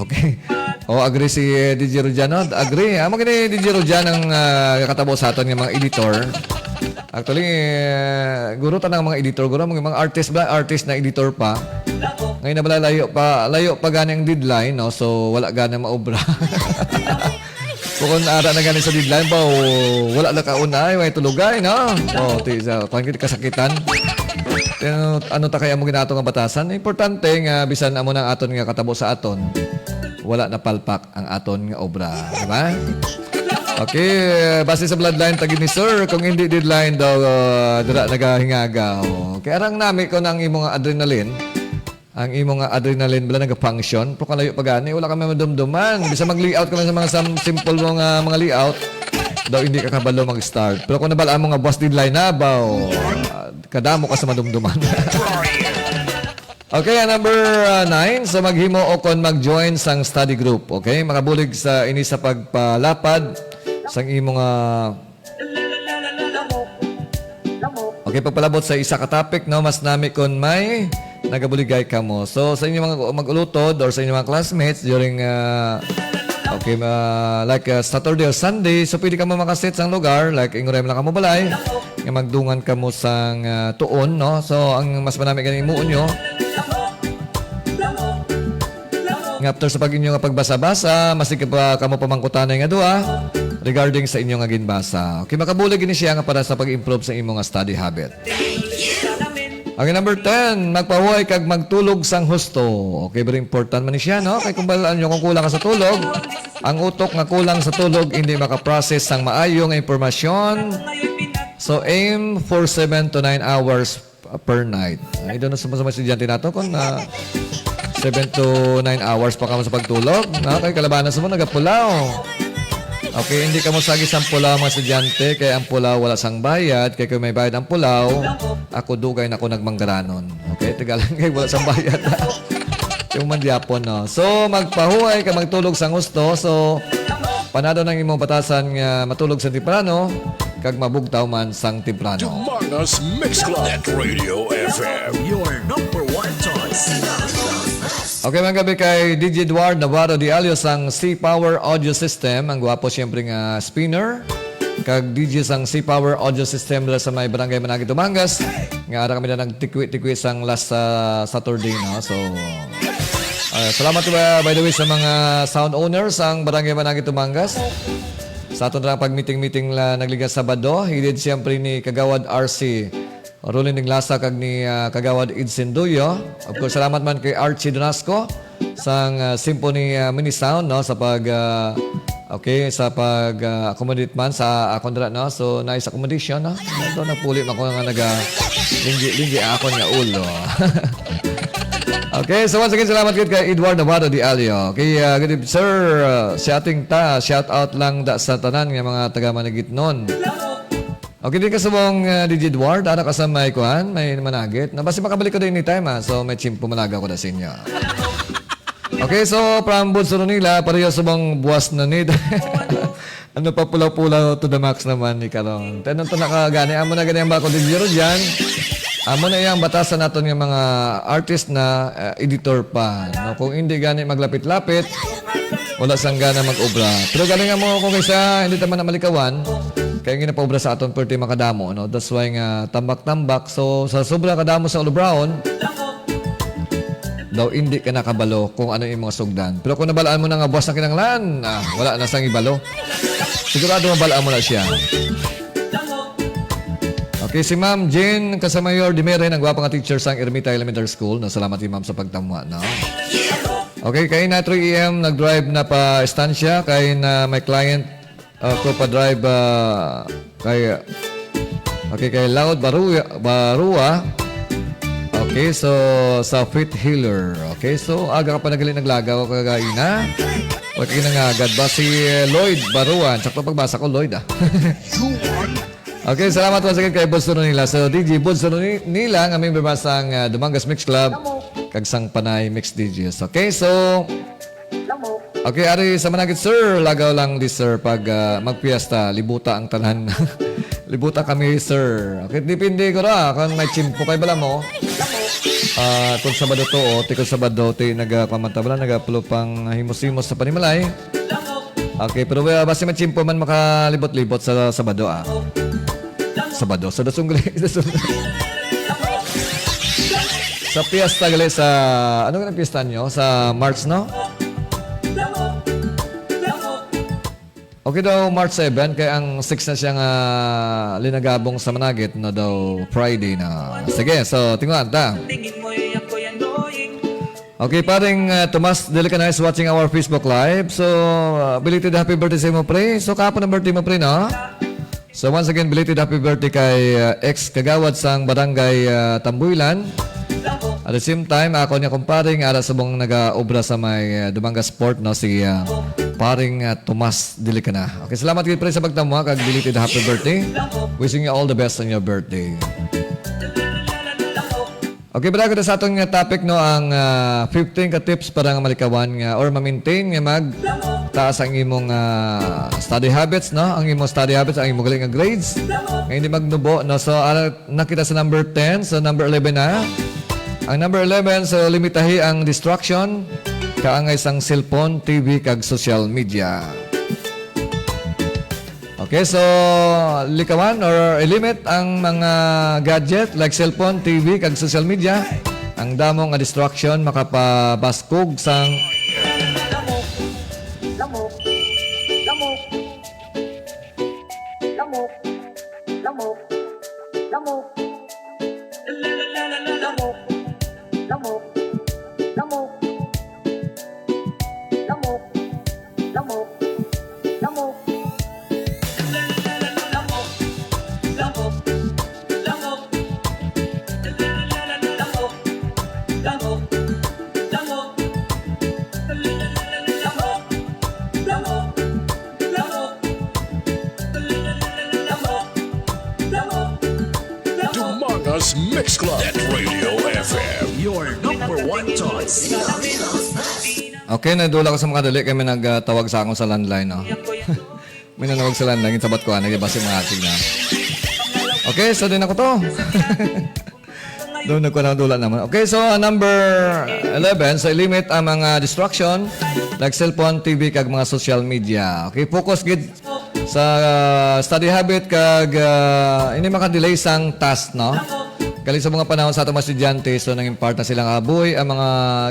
Okay. Oh, agree si, eh, D J Rujano. Agree. Amo gini D J Rujan ang, ah, katabo sa aton nga mga editor. Actually, eh, guro tanang mga editor, guro mga, mga artist ba, artist na editor pa. Ngayon na bala, layo pa, layo pa gani ang deadline, no? So, wala gani maobra. Bukon ara na gani sa deadline ba, o wala na kaunay, may tulugay, no? Oh, ti sa, kuwan gid kasakitan. Pero ano ta kaya mo ginato nga batasan? Importante nga bisan amo nang aton nga katabo sa aton, wala na palpak ang aton nga obra, di ba? Okay, base sa bloodline, tagid ni Sir, kung hindi deadline daw, uh, dira nagahingagaw. Kaya arang nami ko ng imong adrenaline, ang imo nga adrenaline bala naga-function, pero kalayo pa gani, wala kami madumduman. Bisa mag-layout kami sa mga sam-, simple mo nga mga layout, daw hindi ka kabalo mag-start. Pero kung nabal-an mo nga buwas deadline na, baw, ah, kadamo ka sa madumduman. Okay, ang number, ah, nine, so maghimo o kon mag-join sang study group. Okay, makabulig sa ini sa pagpalapad sang imo nga Okay, pagpalabot sa isa ka topic, no, mas nami kon may nagabuligay kamo. So, sa inyo mga mag-ulutod or sa inyo mga classmates during, ah, okay, ma-, like, ah, Saturday or Sunday, so pwede kamo makasit sang lugar, like, inguray lang kamo balay, nga magdungan kamo sang, ah, tuon, no? So, ang mas manami gani imuon nyo, nga after sa pag-, inyo nga pagbasa-basa, masig pa kamo pamangkutanay nga duha regarding sa inyo nga ginbasa. Okay, makabulig gini siya nga para sa pag-improve sa imo nga study habit. Okay, number ten, magpahuway kag magtulog sang husto. Okay, very important man ni siya, no? Kay kung balaan nyo, kung kulang ka sa tulog, ang utok nga kulang sa tulog, hindi makaprocess sang maayo nga impormasyon. So, aim for seven to nine hours per night. Ay, doon na sa mga estudyante nato kung, ah, seven to nine hours pa kamo sa pagtulog, no? Kay kalabanan sa mo, nagapulaw. Okay, hindi kamo sagi sang pulaw, mga estudyante, kay ang pulaw wala sang bayad, kay kung may bayad ang pulaw, ako dugay na ko nagmanggaranon. Okay, tigalan kay wala sang bayad. Yung mandiapon, no? So, magpahuway ka magtulog sang husto. So, panado ng imong batasan nga matulog sa temprano, kag mabugtaw man sang temprano. Dumangas Mix Club at Radio F M. Your number one choice. Okay, magandang gabi kay D J Eduard Navarro de Alio sang C Power Audio System. Ang gwapo, siyempre, nga spinner. Kag D J sang C Power Audio System dala sa may Barangay Managi, Tumangas. Nga ara kami na nagtikwi-tikwi sang last, ah, Saturday, no? So, ah, salamat, uh, by the way, sa mga sound owners sang Barangay Managi, Tumangas. Sa aton lang pag-meeting-meeting la nagligas Sabado, headed siyempre ni Kagawad R C Rolly Ninglasa kag ni, ah, Kagawad Idsin Duyo. Of course, salamat man kay Archie Donasco sang, ah, Symphony, ah, Mini Sound, no, sa pag, ah, okay, sa pag, ah, accommodate man sa akon dira, no. So, nice accommodation, no. Ito, nagpuli man ko nga naga linggi-linggi akon nga ulo. Okay, so once again, salamat gid kay Edward Navarro de Alio. Okay, ah, good eve-, sir, ah, sa ating ta, shout out lang da sa tanan nga mga taga Managitnon. Okay, di ka subong, ah, D J Edward, ara ka sa may kuan, may managit. Na, basi makabalik ko din anytime, ah. So, may tiyempo malaga ko na sa inyo. Okay, so, from Bunso Nila, pareho subong buwas na ni. Ano pa, pula-pula to the max naman ni karon. Tanan to nakagani, amo na gani ang bako din dyan. Amo na iyang batasan naton nga mga artist na, ah, editor pa. No? Kung hindi gani maglapit-lapit, wala sang gana mag-obra. Pero galing mo kung kaysa hindi ta man na malikawan, kaya nga napaobra sa aton perti makadamo, no? That's why nga tambak-tambak. So, sa sobra kadamo sa ulubraon, daw hindi ka nakabalo kung ano yung mga sugdan. Pero kung nabalaan mo na nga buwas na kinanglan, ah, wala na sang ibalo. Sigurado mabalaan mo na siya. Okay, si Ma'am Jane Casamayor Dimeren, ang gwapa nga teacher sang Ermita Elementary School. No, salamat kay Ma'am sa pagtamwa, no? Okay, kay na three A M, nag-drive na pa estansya, kay na may client, uh, ko pa drive, uh, kay, okay, kay Loud Barua, Barua. Okay, so sa Fit Healer. Okay, so aga ka pa nagali naglagaw kagaina. Wa ka nangagad ba si Lloyd Baruan? Sakto pagbasa ko, Lloyd, ah. Okay, salamat once again kay Bunso Nila. So, D J Bunso Ni-, Nila nga member ba sang, ah, Dumangas Mix Club kag sang Panay Mix D Js. Okay, so, okay, ari sa Managit, sir, lagaw lang di, sir, pag, ah, magpiesta, libuta ang tanan. Libuta kami, sir. Okay, depende ko ra kung may tiyempo kay bala mo. Ah, kung Sabado to, o, ti kung Sabado, ti naga-, pamanta bala, nagapulo pang himos-himos sa panimalay. Okay, pero, uh, basi may tiyempo man makalibot-libot sa Sabado, ah. Sabado, sa Dasungli, Dasungli. Sa piyesta gali sa, ano nga piyesta nyo? Sa March, no? Okay daw, March seven, kay ang six na siya nga linagabong sa Managit na daw Friday na. Sige, so, tinguhan ta. Okay, paring, uh, Tomas Delicanais watching our Facebook Live. So, uh, belated happy birthday sa imo, pre. So, kahapon ang birthday mo, pre, no? So, once again, belated happy birthday kay, uh, ex kagawad sang Barangay, uh, Tambuilan. At the same time, ako niya kumparing ara subong nagaobra sa may, uh, Dumangas Port, no, si, uh, paring, uh, Tomas Dilicana. Okay, salamat gid, pre, sa pagtamwa kag belated happy birthday. Wishing you all the best on your birthday. Okay, bala kita sa aton nga topic, no, ang, ah, fifteen ka tips para nga malikawan nga or ma-maintain nga mag taas ang imong, ah, study habits, no? Ang imong study habits, ang imong gali nga grades. Nga hindi magnubo, no? So, ah, nakita sa number ten, so number eleven na. Ang number eleven, so limitahi ang distraction, kaangay sang cellphone, T V, kag social media. Okay, so likawan or i-limit ang mga gadget like cellphone, T V, kag social media. Ang damo nga distraction makapabaskog sang Dumangas Mix Club at Radio F M. Your number one choice. Okay, nadula ko sa mga dali kay may nagtawag sa akon sa landline, no? May nanawag sa landline, sabat ko, ano, di ba, si mga ating na. Okay, so din ako to. Doon nagkuha na dula naman. Okay, so, uh, number eleven, so i-limit ang mga distraction, like cellphone, T V, kag mga social media. Okay, focus gid sa, uh, study habit kag, uh, hindi makadelay sang task, no? Dali sa mga panahon sa atong mga estudyante, so nang-impart na sila nga buhi ang mga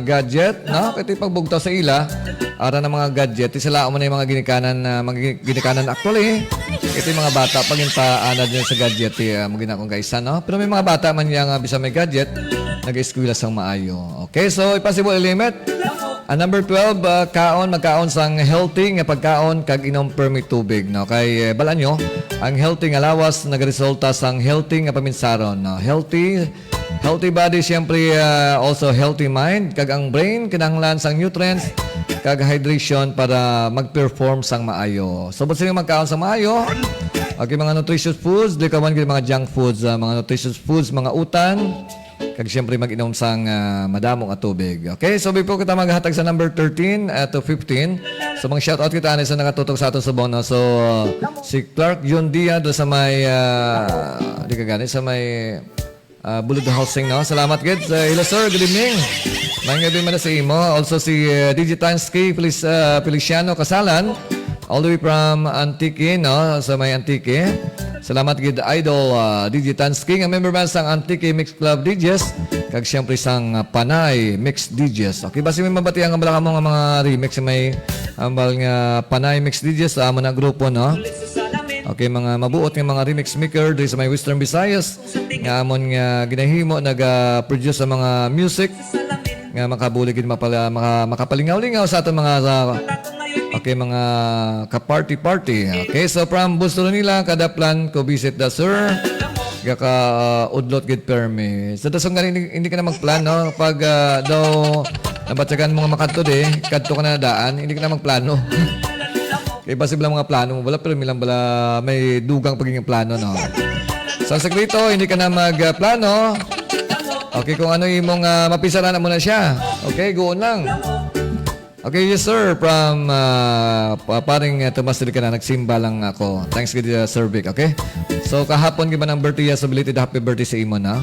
gadget, no? Kay ito yung pagbugtaw sa ila, ara ng mga gadget, ti sila mo na yung mga ginikanan, ah, mga gi-, ginikanan actually. Ito yung mga bata, pag yung paanad nila sa gadget, ti, ah, magina kong kaisa, no? Pero may mga bata man niya nga bisa may gadget, nag-eskwela sang maayo. Okay, so impossible i-limit. Ang number twelve, ah, kaon, magkaon sang healthy nga pagkaon kag inom permi tubig, no? Kay, eh, balaan nyo, ang healthy nga lawas nagresulta sang healthy nga paminsaron, no? Healthy, healthy body, siyempre, ah, also healthy mind, kag ang brain kinahanglan sang nutrients kag hydration para mag-perform sang maayo. So, basta yung magkaon sang maayo, okay, mga nutritious foods, di ka man gid mga junk foods, ah, mga nutritious foods, mga utan, kag siyempre mag-inom sang, ah, madamo nga tubig. Okay, so before kita maghatag sa number thirteen, ah, to fifteen, so mga shoutout kita ani sa nakatutok sa aton subong, no? So, si Clark Jun Dia do sa may, ah, di ka gani, sa may, ah, Bulod Housing, no? Salamat gid. Sa, hello, sir. Good evening. May gabi man sa imo. Also si, ah, D J Tansky Felis-, ah, Feliciano Kasalan, all the way from Antique, no? Sa may Antique. Salamat gid, Idol, ah, D J Tansky, nga member man sang Antique Mix Club D Js, kag siyempre sang, ah, Panay Mix D Js. Okay, basi may mabatian nga bala kamo nga mga remix sa may ambal nga Panay Mix D Js sa amo na grupo, no? Okay, mga mabuot nga mga remix maker diri sa may Western Visayas, nga amon nga ginahimo, naga-produce sa mga music nga makabulig gid mapala-, maka-, makapalingaw-lingaw sa aton mga, sa, okay, mga ka-party-party. Okay, so from Busro nila, kada plan ko visit da, sir. Gaka, uh, udlot gid permi. Sa dasong gani, hindi, hindi ka na magplano. Pag, uh, daw, nabatyagan mo nga makadto di, kadto ka na daan, hindi ka na magplano. Kay basi bala mga plano mo bala, pero milang bala may dugang pagiging plano, no? Sa sekreto, hindi ka na magplano. Okay, kung ano imong, ah, mapisaran mo na siya. Okay, guon lang. Okay, yes, sir. From, ah, pa-, paring, ah, Tomas Dilicanan, nagsimba lang ako. Thanks gid, ah, Sir Vic, okay? So, kahapon, di ba, ang birthday, so belated happy birthday sa imo na.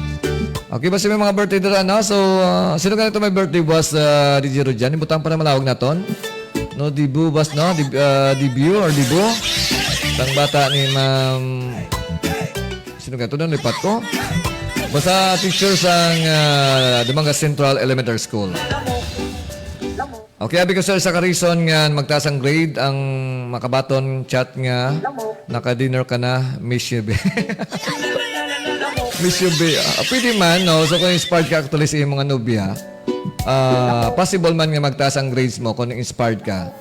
Okay, basi may mga birthday dira, no? So, ah, sino ka nito may birthday, boss, ah, D J Rojan? Ibutang pa na malawag naton. No, Dibu, boss, no? Dib-, ah, Dibu or Dibu? Sang bata ni Ma'am, sino ka ito? Nalipat ko. Basta teacher sang, ah, Dumangas Central Elementary School. Okay, abi ko, sir, sa ka-reason nga magtaas ang grade, ang makabaton chat nga naka-dinner ka na, miss you, be. Miss you, be. Ah, pwede man, no? So, kung inspired ka actually sa imong nobya, ah, possible man nga magtaas ang grades mo kung inspired ka.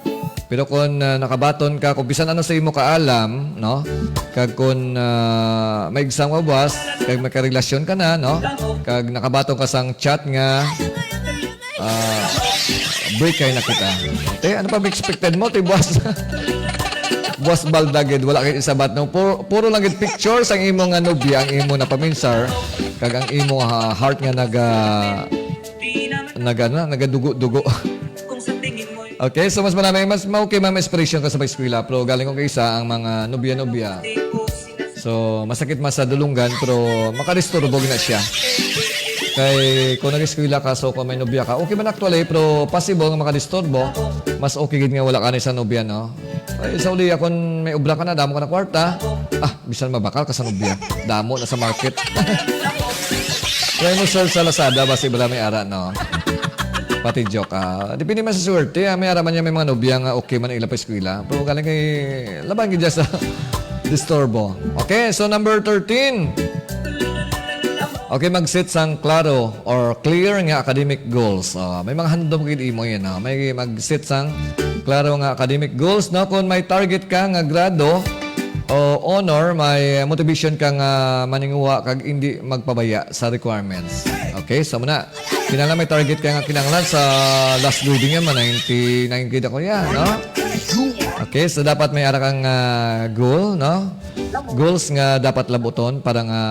Pero kung, ah, nakabaton ka, kung bisan ano sa imo kaalam, no? Kag kung, ah, may exam ka buwas, kag may karelasyon ka na, no? Kag nakabaton ka sang chat nga, ah, break kay na kita. Te, ano pa may expected mo, te, buwas? Buwas balda gid, wala kay isabat, no? Puro, puro lang gid picture sang imo nga nobya, ang imo na paminsar, kag ang imo, ah, heart nga naga-, naga-, na, nagadugo-dugo. Okay, so mas marami, mas ma-, okay, ma'am, inspiration ka sa pag-eskwela, pero galing ko kay isa ang mga nobya-nobya. So, masakit man sa dulunggan, pero makadisturbo gina siya. Kay kung nag-eskwela ka, so kung may nobya ka, okay man actually, pero possible nga makadisturbo, mas okay gid nga wala ka ni sa nobya, no? Ay, sa uli, kung may obra ka na, damo ka na kwarta, ah, bisan mabakal ka sa nobya, damo na sa market. Try mo search sa Lazada, basi bala may ara, no? Pati joke, ah. Depende man sa swerte, ah. May ara man niya, may mga nobya nga okay man ang ila pa eskwela. Pero galing kay laban gid sa disturbo. Okay, so number thirteen. Okay, mag-set sang klaro or clear nga academic goals. Ah, may mga handom gid imo yan, ah. May mag-set sang klaro nga academic goals, no? Kung may target ka nga grado o honor, may motivation ka nga maninguha kag hindi magpabaya sa requirements. Okay, so muna. Kinahanglan may target ka nga kinahanglan sa last reading yan, ma ninety-nine grade ako yan, no? Okay, so dapat may ara kang, ah, goal, no? Goals nga dapat labuton para nga,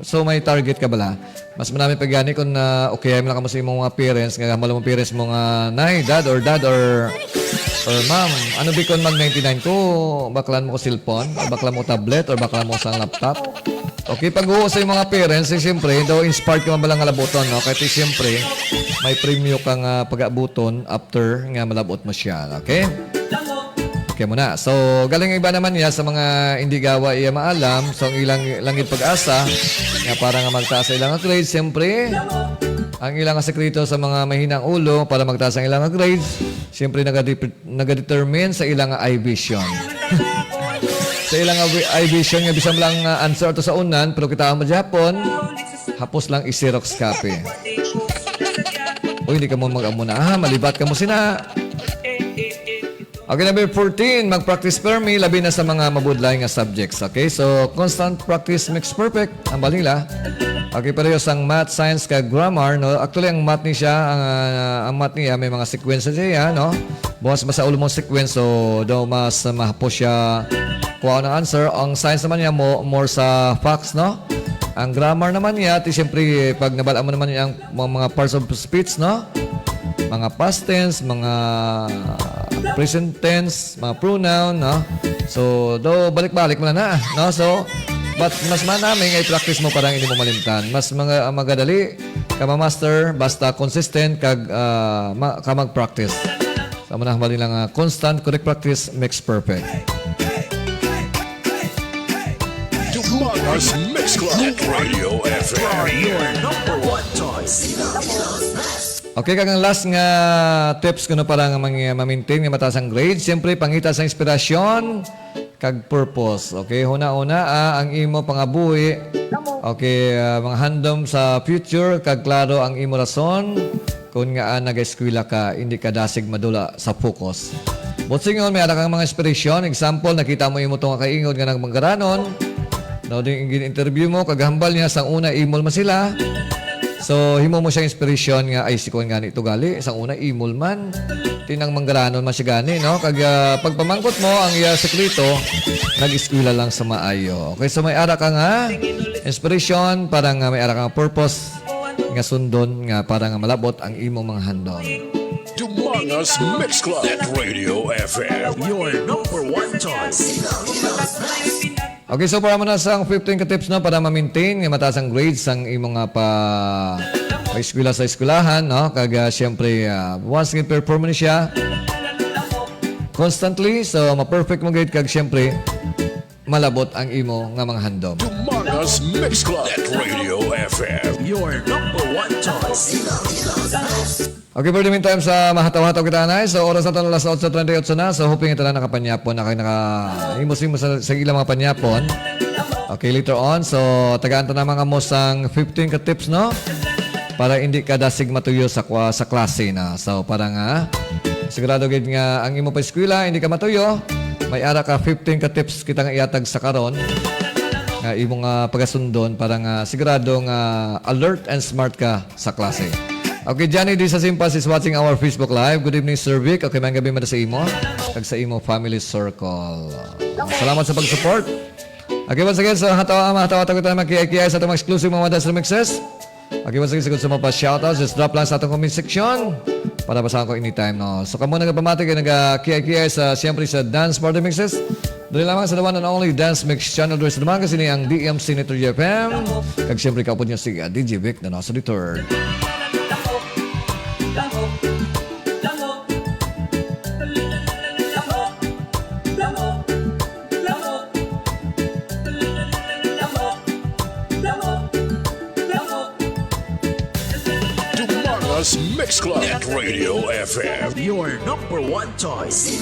so may target ka bala. Mas manami pa gani kung, ah, okay, mo lang kamo sa imong mga parents, nga hambal mo parents mo nga, "Nay, dad, or dad, or, or ma'am, ano bi kon mag ninety-nine ko, baklan mo ko cellphone, or baklan mo ko tablet, or baklan mo sang laptop?" Okay, pag-uho sa imong mga parents, eh, siyempre, daw inspired ka man bala nga labuton, no? Kaya siyempre, may premyo ka nga pag-abuton after nga malabot mo siya, okay? Kaya mo na. So, galing iba naman niya sa mga hindi gawa iya maalam. So, ang ilang langit pag-asa nga para nga magtaas sa ilang grade, siyempre, ang ilang sekreto sa mga mahinang ulo para magtaas ang ilang grades, siyempre, nagadep- nagadetermine sa ilang eye vision. Sa ilang eye eye vision nga bisan lang, ah, answer ato sa unan, pero kita mo gyapon, hapos lang i-xerox copy. Uy, hindi ka mo mag-amo na. Ah, malibat ka mo sina. Okay, number fourteen, mag-practice permi, labi na sa mga mabudlay nga subjects. Okay, so constant practice makes perfect, ang balila. Okay, pareho sang math, science, kag grammar, no? Actually, ang math ni siya, ang, ah, ang math niya, may mga sequence siya, no? Buwas ba sa ulo mong sequence, so daw mas mahapos siya kuha ng answer. Ang science naman niya, mo, more sa facts, no? Ang grammar naman niya, ti siyempre, pag nabal-an mo naman niya ang mga, mga parts of speech, no? Mga past tense, mga present tense, mga pronoun, no? So, do balik-balik mo na na, no? So, but mas manami nga i-practice mo para hindi mo malimtan. Mas mga, magadali ka ma-master basta consistent kag, ah, ma- ka mag-practice. Sa mga nila nga constant, correct practice makes perfect. Dumangas Mix Club at Radio F M. Your number one choice. Okay, kag ang last nga tips kuno para nga mang-, ma-maintain nga mataas ang grade, siyempre, pangita sa inspirasyon kag purpose. Okay, huna-huna, ah, ang imo pangabuhi. Okay, ah, mga handom sa future, kag klaro ang imo rason kung ngaa nag-eskwela ka, hindi ka dasig madula sa focus. But singon, may ara kang mga inspirasyon. Example, nakita mo imo to nga kaingod nga nagmanggaranon. No, di gin-interview mo, kag hambal niya, sang una, imol man sila. So, himo mo siya inspirasyon nga, "Ay, si kuwan gani to gali, sang una, imol man. Tinang manggaranon man siya gani," no? Kag, ah, pagpamangkot mo, ang iya sekreto, nag-eskwela lang sa maayo. Okay, so may ara ka nga inspirasyon, para nga may ara ka nga purpose nga sundon, nga para nga malabot ang imong mga handom. Dumangas Mix Club at Radio F M. Your number one choice. Okay, so para mo na sa fifteen ka tips, no, para ma-maintain nga mataas ang grades sang imo nga pa, pa-eskwela sa eskwelahan, no? Kag, ah, siyempre, ah, once nga perform ni siya constantly, so ma-perfect mo gid, kag siyempre malabot ang imo nga mga handom. Dumangas Mix Club at Radio F M. Your number one choice. Okay, for the meantime, sa mahataw-hataw kita, anay. So, oras naton alas otso treinta y ocho na. So, hoping ito na nakapanyapon na kayo, naka-himos-himos sa, sa ilang mga panyapon. Okay, later on. So, tagaan ta na mga mo sang fifteen ka tips, no? Para hindi ka dasig matuyo sa kwa-, sa klase na. So, para nga, sigurado gid nga ang imo pa eskwela, hindi ka matuyo, may ara ka fifteen ka tips kita nga iatag sa karon nga imo nga pagasundon para nga sigurado nga alert and smart ka sa klase. Okay, Johnny D. Sasimpas is watching our Facebook Live. Good evening, Sir Vic. Okay, maayong gabi man sa imo kag sa imo family circle. Salamat sa pag-support. Okay, once again, so hatawa, mahatawa ta kita, mga kiay-kiay sa atong exclusive mga dance remixes. Okay, once again, sa gusto mo pa shoutouts, just drop lang sa atong comment section para basahan ko anytime, no? So, kamo nagapamati kay naga-kiay-kiay sa, siyempre, sa Dance Party Mixes. Dali lamang sa the one and only Dance Mix Channel. Diri sa Dumangas, ini ang D M C Senator J F M. Kag siyempre, kaupod niya si, uh, D J Vic, the Nasa Return. Dumangas Mix Club at Radio F M. Your number one choice.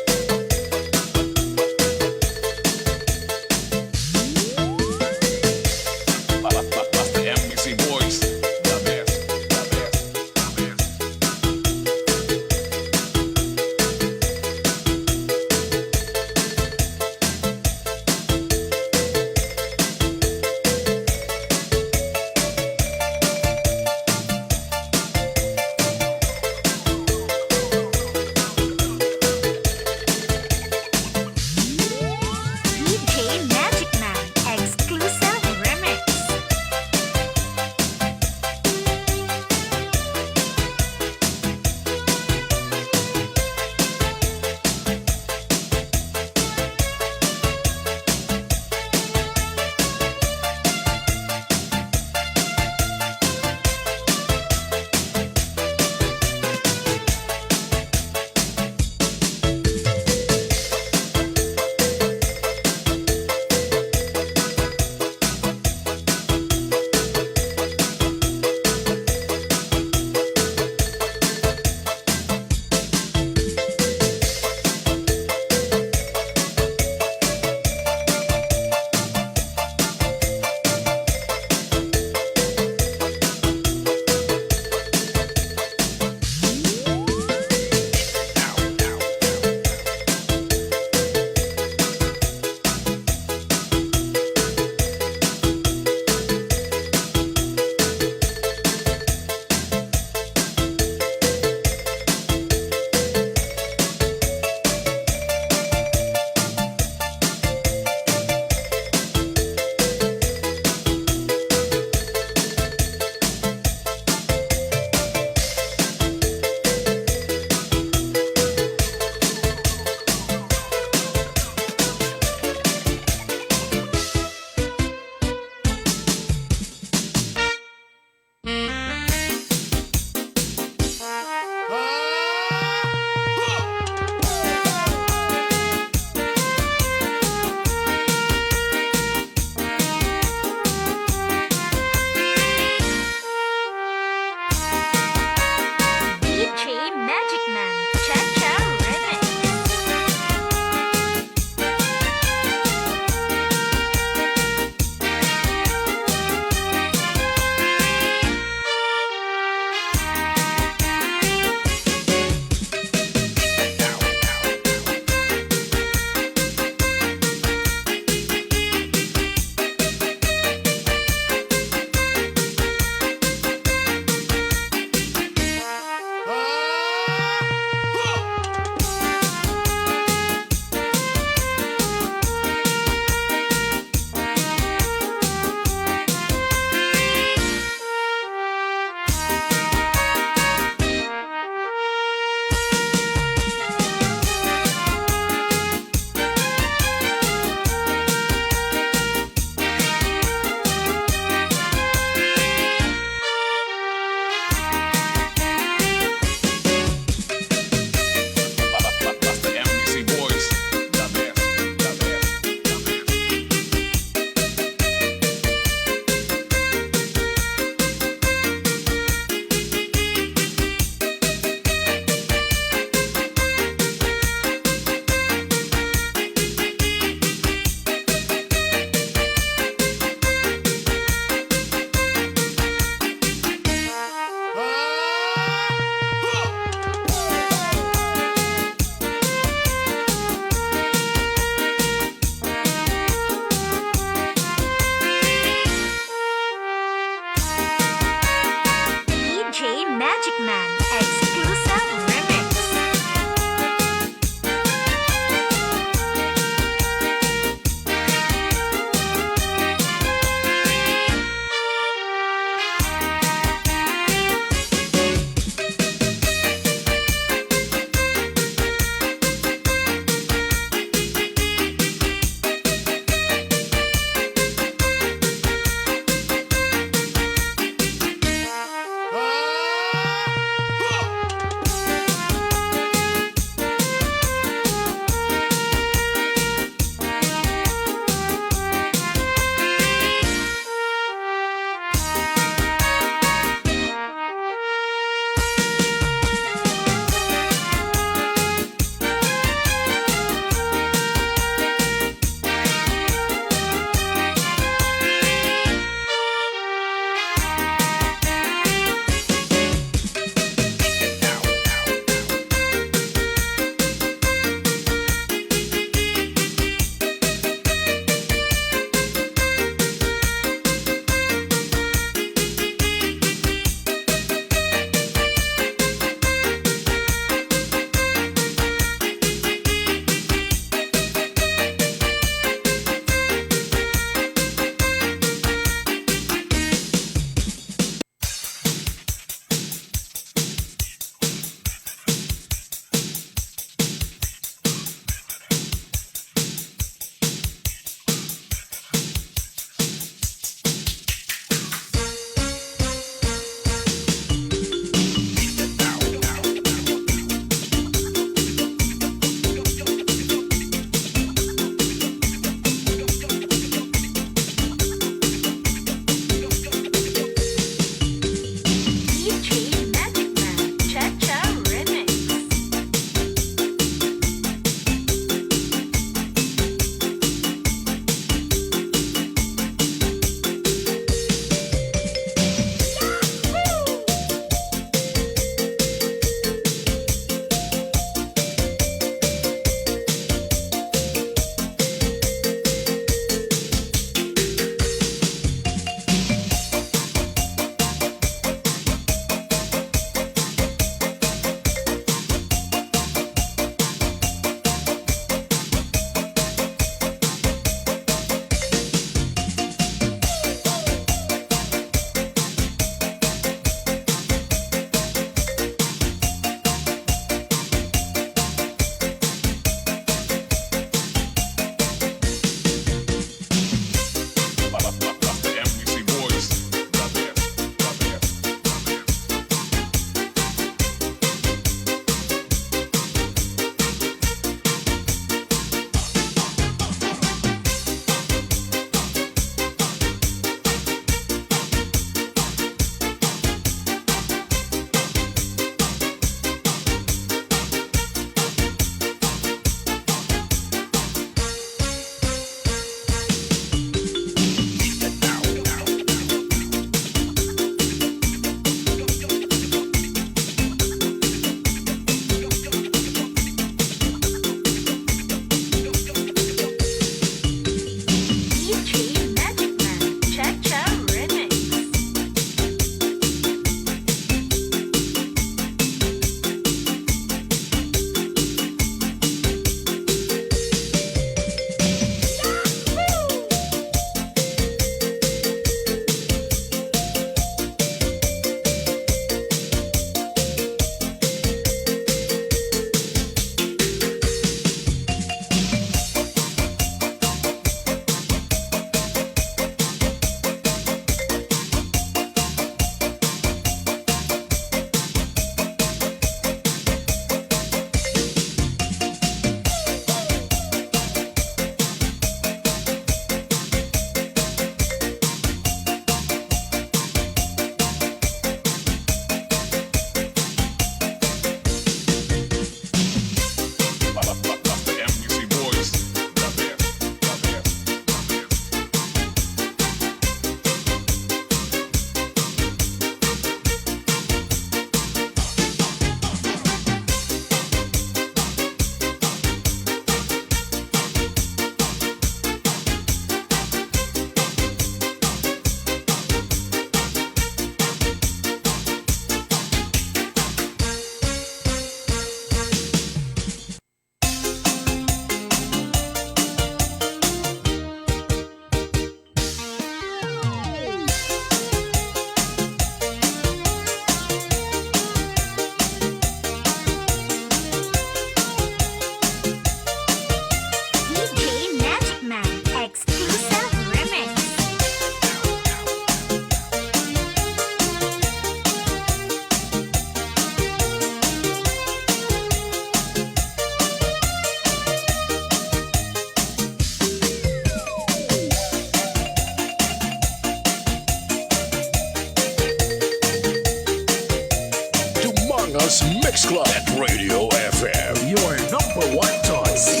Mix Club at Radio F M. Your number one choice.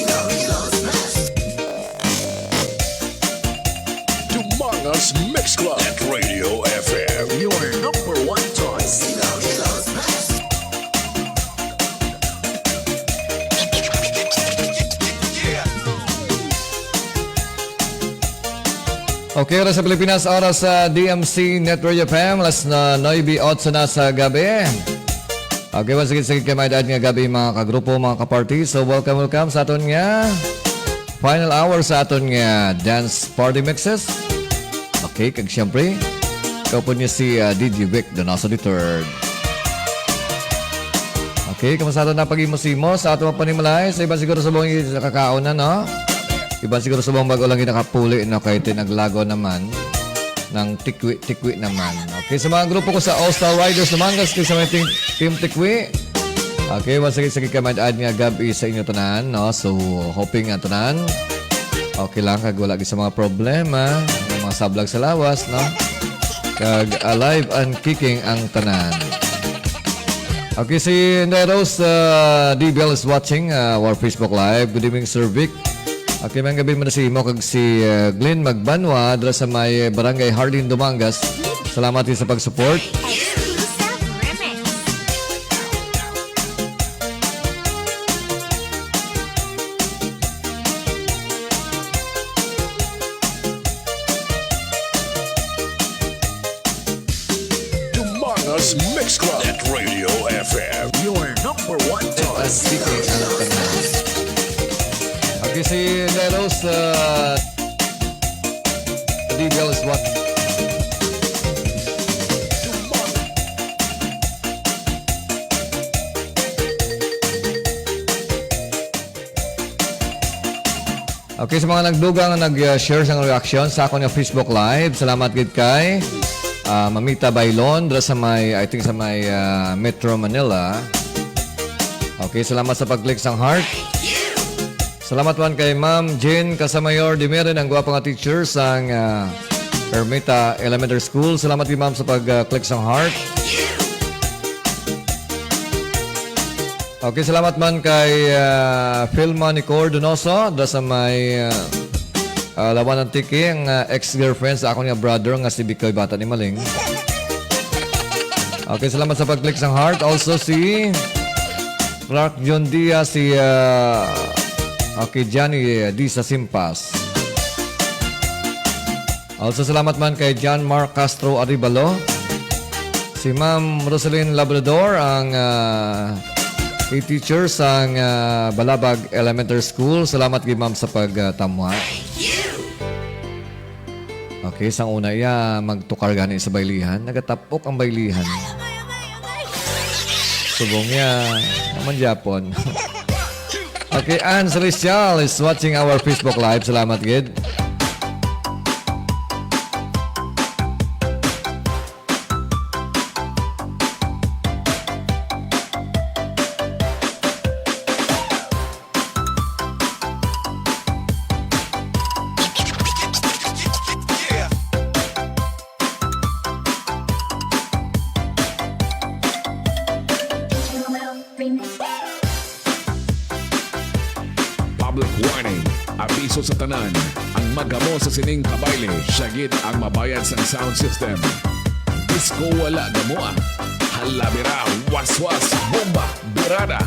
Dumangas Mix Club at Radio F M. Your number one choice. Okay, oras sa Pilipinas, oras sa D M C Network F M, alas na nuebe otso na sa gabi. Okay, once again, sige kay may nga gabi, mga kagrupo, mga kaparty. So, welcome, welcome sa aton nga final hour sa aton nga dance party mixes. Okay, kag siyempre, ikaw po niya si ah, D J Vic Donoso the third. Okay, kamusta na pag-imos-imos sa aton panimalay? Sa iban siguro subong nakakaon na, no? Iban siguro subong bago lang ginakapuli, no? Kay tinaglago naman ng tikwi-tikwi naman. Okay, sa mga grupo ko sa All Star Riders naman, kasi sa may team, team tikwi. Okay, once again, sige ka may nga gabi sa inyo tanan, no? So, hoping nga tanan okay lang, kag wala gid sa mga problema, mga sablag sa lawas, no? Kag alive and kicking ang tanan. Okay, si Inday Rose uh, D B L is watching uh, our Facebook Live. Good evening, Sir Vic. Okay, may gabi man si Imo kag si uh, Glenn Magbanwa dira sa may Barangay Harlin, Dumangas. Salamat din sa pag-support. Exclusive remix. Dumangas Mix Club at Radio F M. Your number one choice. Okay, si Leros uh, Legal is what. Okay, sa mga nagdugang nga nag-share sang reaction sa akon nga Facebook Live, salamat gid kay ah, Mamita Bailon dra sa may, I think sa may ah, Metro Manila. Okay, salamat sa pag-click sang heart. Salamat man kay Ma'am Jean Casamayor Dimirin, ang gwapa nga teacher sang ah, Ermita Elementary School. Salamat gid, ma'am, sa pag-click sang heart. Okay, salamat man kay ah, Filma Nicor Donoso, da sa may ah, ah, Lawan Antique, ang ah, ex-girlfriend sa akon nga brother nga si Bikoy, bata ni Maling. Okay, salamat sa pag-click sang heart. Also si Clark John Diaz, si ah, okay, Johnny ah, Di sa Simpas. Also, salamat man kay John Mark Castro Arivalo. Si Ma'am Rosalyn Labrador, ang ah, key teacher sang ah, Balabag Elementary School. Salamat gid, ma'am, sa pagtamwa. Okay, sang una iya magtukar gani sa baylihan, nagatapok ang baylihan. Subong niya, naman Japon. Okay, Ann Celestial is watching our Facebook Live. Salamat gid. Public warning. Abiso sa tanan. Ang magamo sa sining kabayle, siya gid ang mabayad sang sound system. Disco wala gamoa. Halabira, waswas, bomba, birada.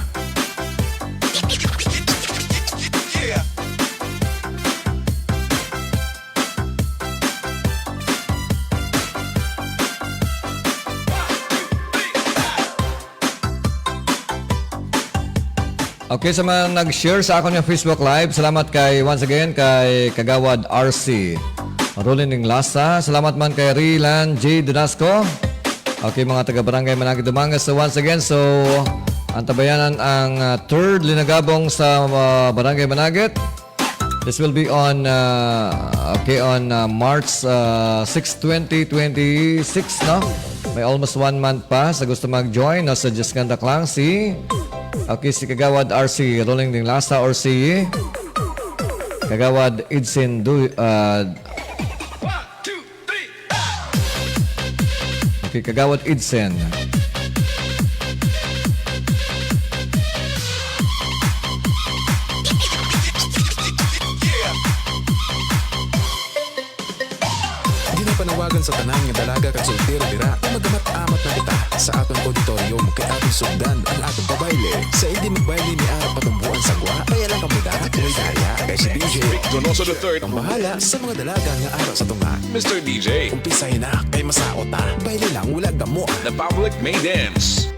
Okay, sa mga nag-share sa akon nga Facebook Live, salamat kay, once again, kay Kagawad R C Rolin Inglasa. Salamat man kay Rilan J Dunasco. Okay, mga taga Barangay Managuet, Dumangas. So, once again, so, antabayanan ang ah, third Linagabong sa ah, Barangay Managuet. This will be on, uh, okay, on uh, March uh, six, twenty twenty-six, no? May almost one month pa. Sa gusto mag-join, no? Sa Just Ganda Clang, si, okay, si Kagawad R C Rolling Ding Lasa or si Kagawad Idsin Du, uh, Okay, Kagawad Idsen. Sa tanan nga dalaga kag soltero dira, nga magamat-amat na kita sa aton auditorium kay aton sugdan ang aton pabayle. Sa hindi magbayle ni ara patumboan sa gwa, kaya lang kamo da, may daya, kay si D J Donoso the third. Ang bahala sa mga dalaga nga ara sa tunga. Mister D J. Umpisahin na, kay masaot ta. Bayle lang, wala gamo. The public may dance.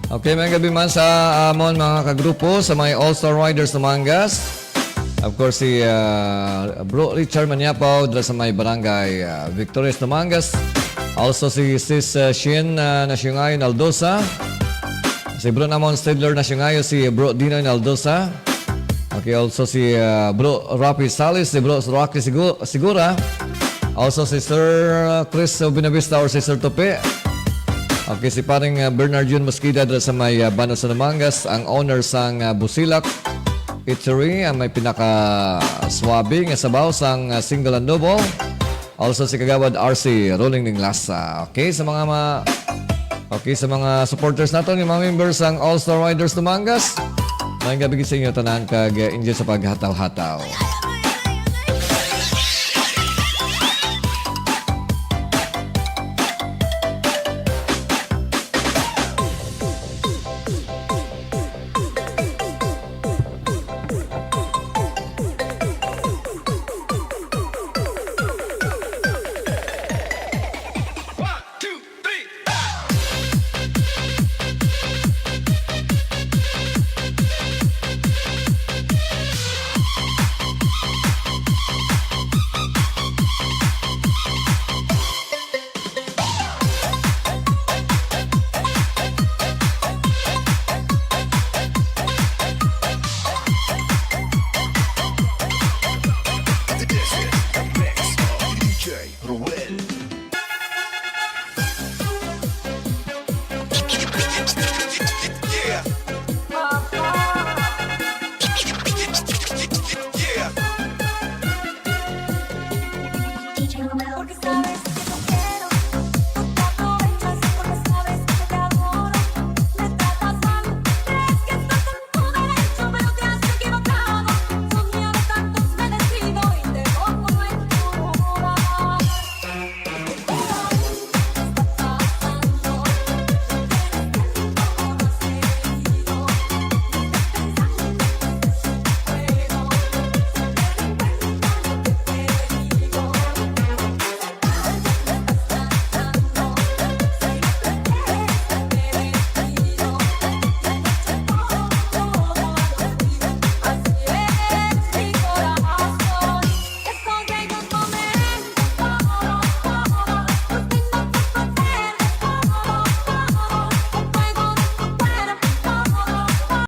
Okay, may gabi man sa amon mga kagrupo sa may All Star Riders Tumangas. Of course, si ah, Bro Richard Maniapaw dira sa may barangay ah, Victorious Tumangas. Also si Sis ah, Shin ah, Nasyungayo Naldosa. Si Bro namon Stidler Nasyungayo, si Bro Dino Naldosa. Okay, also si ah, Bro Rafi Salis, si Bro Rocky Sigu- Sigura. Also si Sir ah, Chris Buenavista or si Sir Tope. Okay, si paring ah, Bernard Jun Mosqueda dira sa may ah, Bano sa Namangas, ang owner sang ah, Busilak Eatery, ang may pinaka swabe nga sabaw sang ah, single and double. Also si Kagawad R C Rolling Ninglasa. Okay, sa mga ma Okay, sa mga supporters naton, yung mga members sang All Star Riders Tumangas, may gabi sa inyo tanan kag enjoy sa paghataw-hataw.